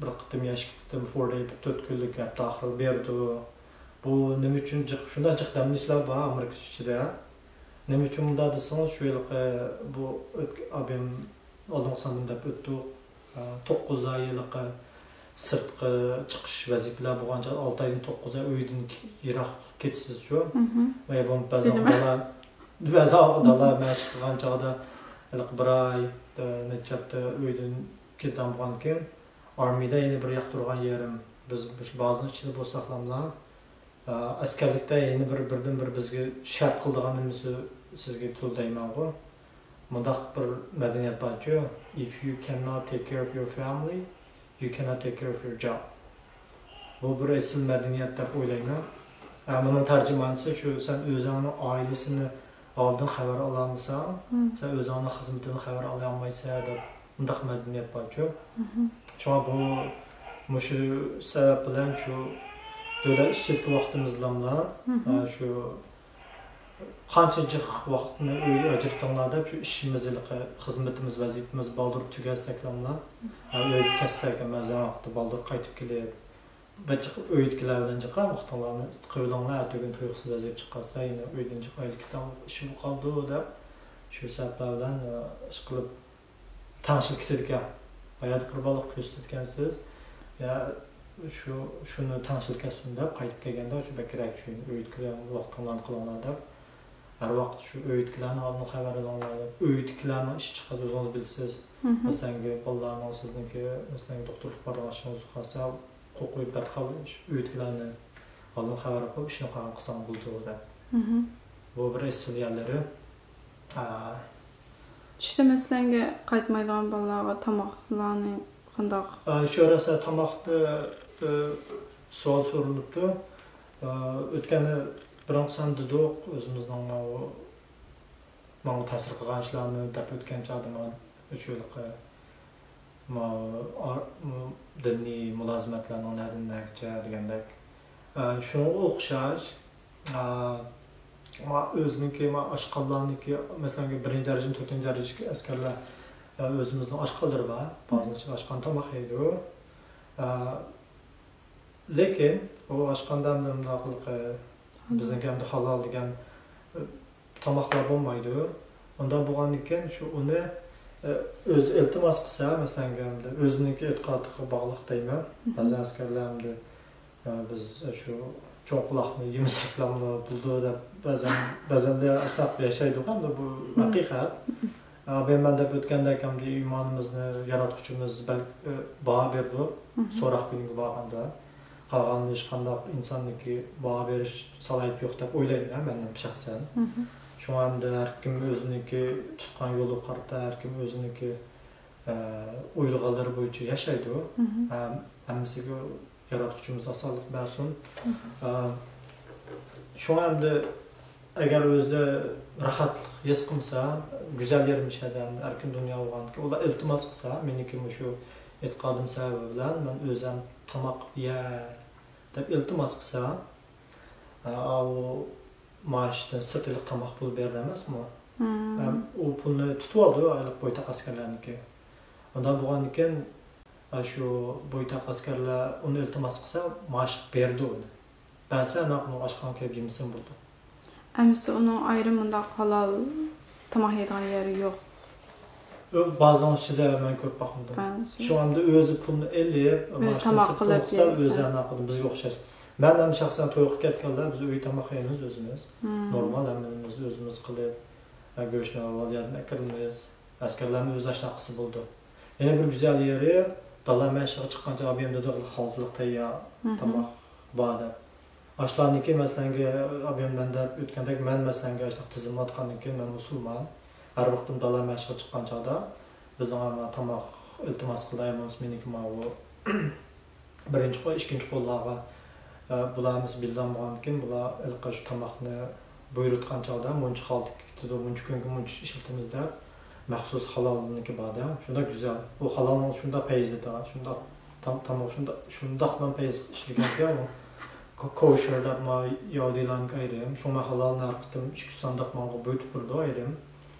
بىر قېتىم يا ئىككى قېتىم فور دەي، تۆت كۈنلۈك ھەپتە ئاخىرى بېرىدۇ. بۇ نېمە ئۈچۈن جىق، شۇنداق جىق دەم ئېلىشلار بار ئامېرىكا ئىچىدە. نېمە ئۈچۈن بۇنداق دېسىڭىز، شۇ ھېلىقى بۇ ئۆتك-، ئابىم ئالدىنقى سانىدىن دەپ ئۆتتۇق. ئە، توققۇز ئاي ھېلىقى سىرتقا چىقىش ۋەزىپىلەر بولغان چاغدا، ئالتە ئايدىن توققۇز ئاي ئۆيدىن يىراق كېتىسىزچۇ. مم. ۋە بولمىسا بەزى بىلىمەن. دالا، بەزى دالا مەشىق قىلغان چاغدا ھېلىقى بىر ئاي، ئە، نەچچە ھەپتە ئۆيدىن كېتىدىغان بولغاندىكىن، ئارمىيەدە يەنە بىر ياقتۇرغان يېرىم، بىز مۇشۇ بازىنىڭ ئىچىدە بولساقلاملا، ئە، ئەسكەرلىكتە يەنە بىر، بىردىن بىر بىزگە شەرت قىلىدىغان نېمىسى سىزگە تۇر دەيمەنغۇ. مۇنداق بىر مەدەنىيەت بارچۇ، "If you cannot take care of your family, you cannot take care of your job." بۇ بىر ئېسىل مەدەنىيەت دەپ ئويلايمەن. ئە، بۇنىڭ تەرجىمانىسى شۇ، سەن ئۆزۈڭنىڭ ئائىلىسىنى ئالدىن خەۋەر ئالالمىساڭ، مم. سەن ئۆزۈڭنىڭ خىزمىتىدىن خەۋەر ئالالمايسەن دەپ، مۇنداق مەدەنىيەت بارچۇ. مم. شۇڭا بۇ، مۇشۇ سەۋەب بىلەن شۇ دۆلەت ئىچىدىكى ۋاقتىمىزلاملا، مم. ئە، شۇ قانچە جىق ۋاقىتنى ئۆيگە ئاجرىتىڭلار دەپ، شۇ ئىشىمىز ھېلىقى خىزمىتىمىز، ۋەزىپىمىز بالدۇر تۈگەتسەكلاملا، ئە، ئۆيگە كەتسەك، مەزەن ۋاقىتتا بالدۇر قايتىپ كېلىپ، بىر جىق ئۆيدىكىلەر بىلەن جىقراق ۋاقتىڭلارنى قىلىۋېلىڭلار، ئەتىگۈن تۇيۇقسىز ۋەزىيەت چىقىپ قالسا، يەنە ئۆيدىن جىق ئايرىلىپ كېتىدىغان ئىش بولۇپ قالىدۇ دەپ، شۇ سەۋەبلەر بىلەن، ئە، ئىشقىلىپ تەڭشىلىپ كېتىدىكەن. بايادا قۇربانلىق كۆرسىتىدىكەنسىز. يا، شۇ، شۇنى تەڭشىلىپ كەتسۇن دەپ قايتىپ كەلگەندە، شۇ بەكرەك شۇ ئۆيدىكىلەر ۋاقتىڭلارنى قىلىڭلار دەپ، ھەر ۋاقىت شۇ ئۆيدىكىلەرنىڭ ئالدىن خەۋەر ئېلىڭلار دەپ، ئۆيدىكىلەرنىڭ ئىشى چىققاندا ئۆزىڭىز بىلىسىز. مم. مەسىلەنكى، بالىلارنىڭ سىزنىڭكى، مەسىلەنكى، دوختۇرلۇق بارىدىغان ئىشىڭىز قالسا، قوقۇيۇپ بەت قالدى، ئۆيدىكىلەرنى ئالدىن خەۋەر قىلىپ، ئىشنى قالغان قىلساڭ بولىدۇ دەپ. مم. بۇ بىر ئېسىل يەرلىرى. ئا. چۈشتە مەسىلەنگە قايتمايدىغان بالىلارغا تاماقلارنى قانداق؟ ئا، شۇ راسا تاماقتا، ئە، سوئال سورىلىپتۇ. ئا، ئۆتكەندە بىرىنچى سان دېدۇق، ئۆزىمىزنىڭ ماۋۇ، ماڭا تەسىر قىلغان ئىشلارنى دەپ ئۆتكەن چاغدا مانا شۇ ھېلىقى ما-، ئار-، م-، دىنىي مۇلازىمەتلەرنىڭ نەدىن نەگىچە دېگەندەك. ئە، شۇنىڭغا ئوخشاش، ئە، ما-، ئۆزىنىڭكى، ما-، ئاشقانلارنىڭكى، مەسىلەن، بىرىنچى دەرىجىدىن تۆتىنچى دەرىجىدىكى ئەسكەرلەر، ئە، ئۆزىمىزنىڭ ئاشقانلىرى بار. بازىنىڭ ئىچىدە ئاشقان تاماق يەيدۇ. ئە، لېكىن ئۇ ئاشقاندا مۇنداق، بىزنىڭكى ئەمدى ھالال دېگەن، ئە، تاماقلار بولمايدۇ. ئۇنداق بولغاندىكىن شۇ ئۇنى، ئە، ئۆزى ئىلتىماس قىلسا، مەسىلەن، ئەمدى ئۆزىنىڭكى ئېتىقادىغا باغلىق دەيمەن. مم. بەزى ئەسكەرلەر ئەمدى، ئە، بىز شۇ چوڭ قۇلاقنى يېمىسەكلا بولىدۇ دەپ بەزەن، بەزەندە ئاشۇنداق ياشايدۇ ئەمدى بۇ مم. ھەقىقەت. ئە، بۇ مەن دەپ ئۆتكەندەك ئەمدى ئىمانىمىزنى ياراتقۇچىمىز بەل-، ئە، باھا بېرىدۇ. مم. سوراق كۈنىگە بارغاندا. قالغان ھېچقانداق ئىنساننىڭكى باھا بېرىش سالاھىيىتى يوق دەپ ئويلايمەن مەن شەخسەن. مم. شۇڭا ئەمدى ھەر كىم ئۆزىنىڭكى تۇتقان يولىغا قارىتا، ھەر كىم ئۆزىنىڭكى، ئە، ئويلىغانلىرى بويىچە ياشايدۇ. مم. ھەم-، ھەممىسىگە ياراتقۇچىمىز ئاسانلىق بەرسۇن. مم. ئە، شۇڭا ئەمدى ئەگەر ئۆزى راھەتلىك ھېس قىلمىسا، گۈزەل يېرىم شەھەردە ئەركىن دۇنيا بولغاندىكىن، ئۇلار ئىلتىماس قىلسا، مېنىڭكى مۇشۇ ئېتىقادىم سەۋەبى بىلەن مەن ئۆزۈم تاماق يەي دەپ ئىلتىماس قىلسا، ئا، ئاۋۇ مائاشتىن سىرت ھېلىقى تاماق پۇلى بېرىدۇ ئەمەسمۇ؟ مم. ھەم ئۇ پۇلنى تۇتۇۋالىدۇ، ھېلىقى بويتاق ئەسكەرلەرنىڭكى. ئۇنداق بولغاندىكىن، ئا، شۇ بويتاق ئەسكەرلەر ئۇنى ئىلتىماس قىلسا، مائاش بېرىدۇ ئۇنى. بەرسە، ئانداق ئۇنىڭ ئاشخانىغا كىرىپ يېمىسىمۇ بولىدۇ. ئەمىسە ئۇنىڭ ئايرىم مۇنداق ھالال تاماق يەيدىغان يېرى يوق. ئۆ، بازىنىڭ ئىچىدە مەن كۆرۈپ باقمىدىم. بازىنىڭ ئىچىدە. شۇڭا ئەمدى ئۆزى پۇلنى ئېلىپ، ئۆزى ماشىنىسى تاماق پۇلنى قىلىپ قىلسا، يېسە. ئۆزى ئانداق قىلىدۇ. بىزگە ئوخشاش. مەن ھەم شەخسەن تويغا كەتكەندە بىز ئۆي تاماق يەيمىز ئۆزىمىز. مم. نورمال ھەممىمىز ئۆزىمىز قىلىپ، ئە، گۆشنى ھالال يەردىن ئەكىرىمىز. ئەسكەرلەرمۇ ئۆزى ئاشۇنداق قىلسا بولىدۇ. يەنە بىر گۈزەل يېرى، دالا مەشىققە چىققان چاغ ئابىيەم دېدى، خالتىلىق تەييار مم. تاماق بار دەپ. ئاشۇلارنىڭكى مەسىلەنگە، ئابىيەم مەن دەپ ئۆتكەندەك، مەن مەسىلەنگە ئاشۇنداق تىزىملاتقاندىن كېيىن، مەن مۇسۇلمان. ھەر ۋاقتىم دالا مەشىققە چىققان چاغدا بىزنىڭ ئەمما تاماق ئىلتىماس قىلىدىغان بولمىسا، مېنىڭكى ماۋۇ بىرىنچى قول، ئىككىنچى قوللارغا، ئە، بۇلار ھەممىسى بىللام بولغاندىكىن، بۇلار ھېلىقى شۇ تاماقنى بۇيرۇتقان چاغدا مۇنچە خالتا كېتىدۇ، مۇنچە كۈنگە مۇنچە ئىشلىتىمىز دەپ، مەخسۇس ھالالنىڭكى بار-دە، شۇنداق گۈزەل. ئۇ ھالالنىڭ شۇنداق پەيزى بار، شۇنداق تام-، تاماق شۇنداق، شۇنداقلا پەيز ئىشلىگەنكەن ئۇ. كو-، كوشېر دەپ ما ياھۇدىيلارنىڭكى ئايرىم. شۇڭا مەن ھالالنى ھەر قېتىم ئىككى ئۈچ سانداق ماڭا بۇيرۇتۇپ بېرىدۇ ئايرىم.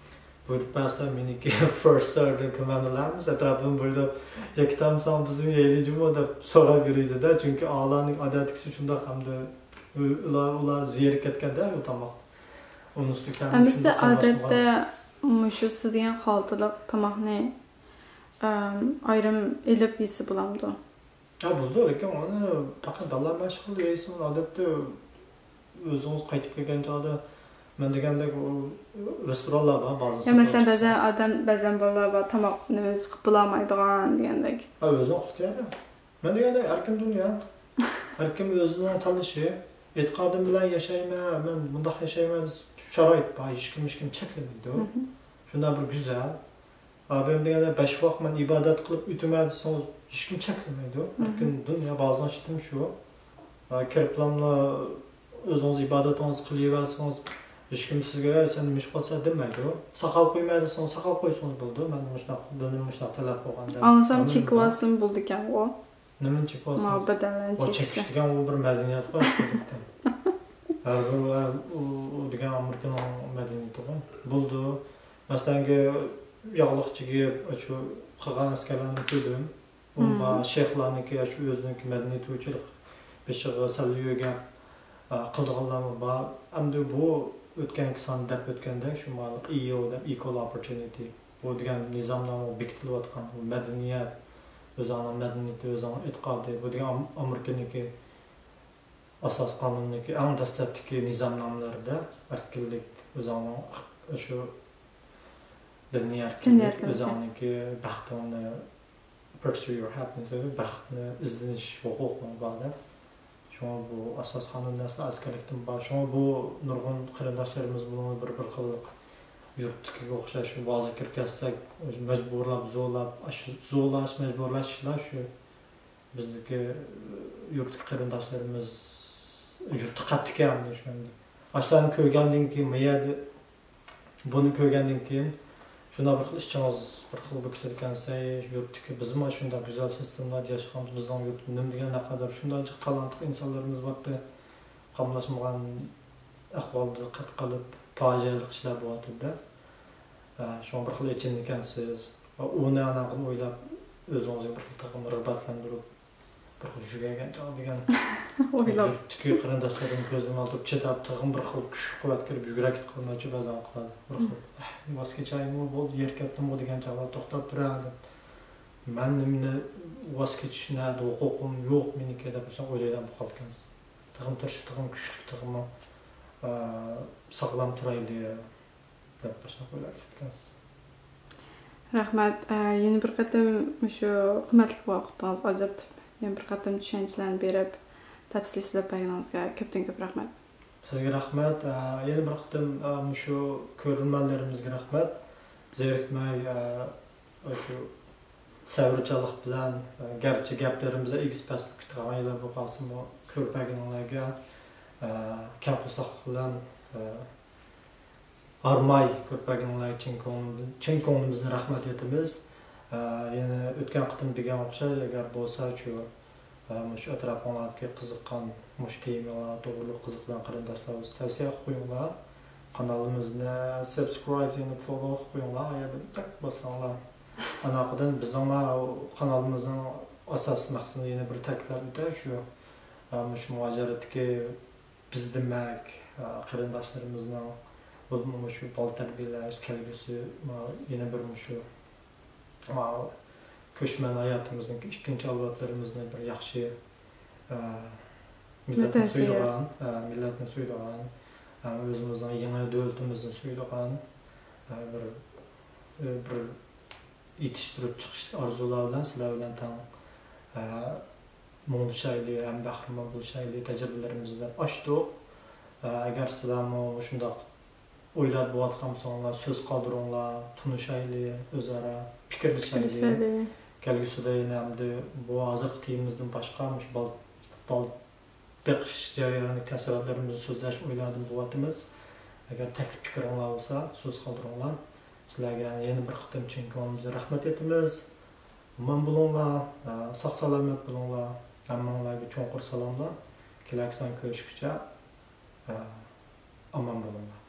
بۇيرۇپ بەرسە مېنىڭكى فىرست ئوردېر كوماندىلارمىز ئەتراپىم بويلاپ، ياكى تامساڭ بىزنىڭ يەيلى جۇمۇ دەپ سوراپ يۈرىدۇ-دە، چۈنكى ئالارنىڭ ئادەتتىكىسى شۇنداق ھەمدە ئۇلار، ئۇلار زېرىكىپ كەتكەندە ئۇ تاماق. ئۇنىسى كەلمىدى، ھەممىسى شۇنداق ئادەتتە قىلىۋاتىدىغان. مۇشۇ سىز دېگەن خالتىلىق تاماقنى، ئەم، ئايرىم ئېلىپ يېسە بولامدۇ؟ ھە، بولىدۇ، لېكىن ئۇنى پەقەت داللا مەشغۇل يەيسىز. ئادەتتە ئۆزىڭىز قايتىپ كەلگەن چاغدا، مەن دېگەندەك، ئۇ رېستورانلار بار، بازار يا مەسىلەن، بەزەن ئادەم، بەزەن بالىلار بار، تاماقنى ئۆزى قىلىپ بولالمايدىغان دېگەندەك. ھە، ئۆزىنىڭ ئىختىيارى. مەن دېگەندەك، ئەركىن دۇنيا. ھەركىم ئۆزىنىڭ تاللىشى. ئېتىقادىم بىلەن ياشايمەن، مەن مۇنداق ياشايمەن، شارائىت بار، ھېچكىم، ھېچكىم چەكلىمەيدۇ. مھم. شۇنداق بىر گۈزەل. ئابىم دېگەندە، بەش ۋاق مەن ئىبادەت قىلىپ ئۆتىمەن دېسىڭىز، ھېچكىم چەكلىمەيدۇ. مھم. ئەركىن دۇنيا، بازنىڭ شىتىم شۇ. ئا، كىرىپلاملا ئۆزىڭىز ئىبادىتىڭىز قىلىۋەرسىڭىز، ھېچكىم سىزگە، «ئەي، سەن نېمە ئىش قىلسا» دېمەيدۇ. ساقال قويماي دېسىڭىز، ساقال قويسىڭىز بولىدۇ. مەن مۇشۇنداق، دىنىم مۇشۇنداق تەلەپ قىلغان دەپ. ئاڭلىسام، نېمە چېكىۋالسىمۇ بولىدىكەنغۇ. نېمىنى چېكىۋالسىڭىز؟ ماۋۇ بەدەنلەرنى ئۇ چېكىش چېكىشلەر دېگەن ئۇ بىر مەدەنىيەت قوي. ھەر بىر ۋە ئۇ، ئۇ دېگەن ئامېرىكىنىڭ مەدەنىيىتىغۇ. بولىدۇ. مەسىلەنگە، ياغلىق چىگىپ، شۇ قىلغان ئەسكەرلەرنى كۆردۈم. ئۇ مم. بار شەيخلارنىڭكى، شۇ ئۆزىنىڭكى مەدەنىيىتى بويىچە بېشىغا سەللە يۆگەپ، ئا، قىلىدىغانلارمۇ بار. ئەمدى بۇ ئۆتكەنكى ساندا دەپ ئۆتكەندەك، شۇ مانا ئىيو دەپ، ئىكۋال ئوپپورتيۇنىتى. بۇ دېگەن نىزامنامىغا بېكىتىلىۋاتقان بۇ مەدەنىيەت، ئۆزۈڭنىڭ مەدەنىيىتى، ئۆزۈڭنىڭ ئېتىقادى. بۇ دېگەن ئام-، ئامېرىكىنىڭكى ئاساس قانۇنىنىڭكى ئەڭ دەسلەپتىكى نىزامنامىلىرىدە ئەركىنلىك، ئۆزۈڭنىڭ شۇ دىنىي دىنىي ئەركىنلىك، ئەركىنلىك. ئۆزۈڭنىڭكى بەختىڭنى، pursue your happiness، بەختنى ئىزدىنىش ھوقۇقۇڭ بار دەپ. شۇڭا بۇ ئاساس قانۇن نەرسىلەر ئەسكەرلىكتىن بار. شۇڭا بۇ نۇرغۇن قېرىنداشلىرىمىز بۇنى بىر، بىر خىل يۇرتتىكىگە ئوخشاش بازىغا كىرىپ كەتسەك، مەجبۇرلاپ، زورلاپ، ئاشۇ زورلاش، مەجبۇرلاش ئىشلار شۇ. بىزدىكى، ئى، يۇرتتىكى قېرىنداشلىرىمىز يۇرتتا قاپتىكەن ئەمدى شۇ ئەمدى. ئاشۇلارنى كۆرگەندىن كېيىن، ما يەردە بۇنى كۆرگەندىن كېيىن، شۇنداق بىر خىل ئىچىڭىز بىر خىل بولۇپ كېتىدىكەنسەي، يۇرتتىكى بىزمۇ شۇنداق گۈزەل سىستېمىلاردا ياشىغانمىز، بىزنىڭ يۇرت نېمە دېگەن نەقەدەر شۇنداق جىق تالانتلىق ئىنسانلىرىمىز بارتى، قاملاشمىغان ئەھۋالدا قېلىپ قېلىپ، پاجىئەلىك ئىشلار بولۇۋاتىدۇ-دە. ئە، شۇڭا بىر خىل ئېچىنىدىكەنسىز. ئۇنى ئاناقىنى ئويلاپ، ئۆزىڭىزگە بىر خىل تېخىمۇ رىغبەتلەندۈرۈپ، بىر خىل يۈگەرگەن چاغ دېگەن ئويلاپ. يۇرتتىكى قېرىنداشلىرىمنى كۆزدىن ئالدۇرۇپ، چىداپ، تېخىمۇ بىر خىل كۈچ-قۇۋۋەت كىرىپ، يۈگۈرەك قىلمايچۇ بەزەن قىلىدۇ. بىر خىل، مم. «ئەھ، ۋاز كېچەيمۇ، بولدى، يېرى كەتتىمغۇ» دېگەن چاغلار، «توختاپ تۇرە» دەپ. مەن نېمىنى ۋاز كېچىش نەدە، ھوقۇقۇم يوق مېنىڭكى دەپ، شۇنداق ئويلايدىغان بولۇپ قاپتىكەنسىز. تېخىمۇ تىرىشىپ، تېخىمۇ كۈچلۈك، تېخىمۇ، ئە، ساغلام تۇرايلى. دەپ باشلاپ ئويلاپ كېتىدىكەنسىز. رەھمەت. ئە، يەنە بىر قېتىم مۇشۇ قىممەتلىك ۋاقتىڭىزنى ئاجرىتىپ، يەنە بىر قېتىم چۈشەنچىلەرنى بېرىپ، تەپسىلىي سۆزلەپ بەرگىنىڭىزگە كۆپتىن كۆپ رەھمەت. سىزگە رەھمەت. ئە، يەنە بىر قېتىم، ئە، مۇشۇ كۆرۈرمەنلىرىمىزگە رەھمەت. زېرىكمەي، ئە، شۇ سەۋرچانلىق بىلەن، ئە، گەرچە گەپلىرىمىزدە ئېگىز-پەس بولۇپ كېتىدىغان يەرلەر بولۇپ قالسىمۇ، كۆرۈپ بەرگىنىڭلارگە، ئە، كەڭ قورساقلىق بىلەن، ئە، ھارماي كۆرۈپ بەرگىنىڭلارگە چىن كۆڭلىمىزدىن، چىن كۆڭلىمىزدىن رەھمەت ئېيتىمىز. ئە، يەنە ئۆتكەن قېتىم دېگەن ئوخشاش، ئەگەر بولسا شۇ، ئە، مۇشۇ ئەتراپىڭلاردىكى قىزىققان، مۇشۇ تېمىلار توغرۇلۇق قىزىقىدىغان قېرىنداشلار بولسا تەۋسىيە قىلىپ قويۇڭلار. قانىلىمىزنى سابسكرايب، يەنە فوللو قىلىپ قويۇڭلار. ئا يەردە تەك باسساڭلار. ئاناقىدىن بىزنىڭلا قانىلىمىزنىڭ ئاساسىي مەقسىتىنى يەنە بىر تەكىتلەپ ئۆتەي، شۇ، ئە، مۇشۇ مۇھاجىرەتتىكى بىز دېمەك، ئە، قېرىنداشلىرىمىزنىڭ بولۇپمۇ مۇشۇ بالا تەربىيەلەش كەلگۈسى، مانا يەنە بىر مۇشۇ، مانا كۆچمەن ھاياتىمىزنىڭ ئىككىنچى ئەۋلادلىرىمىزنى بىر ياخشى، ئە، مىللەتنى سۆيىدىغان، ئە، مىللەتنى سۆيىدىغان، ئە، ئۆزىمىزنىڭ يېڭى دۆلىتىمىزنى سۆيىدىغان، ئە، بىر، ئە، بىر يېتىشتۈرۈپ چىقىشلىق ئارزۇلار بىلەن سىلەر بىلەن تەڭ، ئە، مۇڭدىشايلى ھەم بەھرىمەن بولۇشايلى، تەجرىبىلىرىمىزنى ئاشتۇق. ئە، ئەگەر سىلەرمۇ مۇشۇنداق ئويلار بولۇۋاتقان بولساڭلار، سۆز قالدۇرۇڭلار، تونۇشايلى، ئۆزئارا پىكىرلىشەيلى. پىكىرلىشەيلى. كەلگۈسىدە يەنە ئەمدى بۇ ھازىرقى تېمىمىزدىن باشقا مۇشۇ بال-، بال-، بېقىش جەريانىدىكى تەسىراتلىرىمىزنى سۆزلەش ئويلاردىن بولۇۋاتىمىز. ئەگەر تەكلىپ پىكرىڭلار بولسا، سۆز قالدۇرۇڭلار. سىلەرگە يەنە بىر قېتىم چىن كۆڭلىمىزدىن رەھمەت ئېيتىمىز. ئامان بولۇڭلار، ساق سالامەت بولۇڭلار. ھەممىڭلارگە چوڭقۇر سالاملار. كېلەكسان كۆرۈشكىچە، ئامان بولۇڭلار.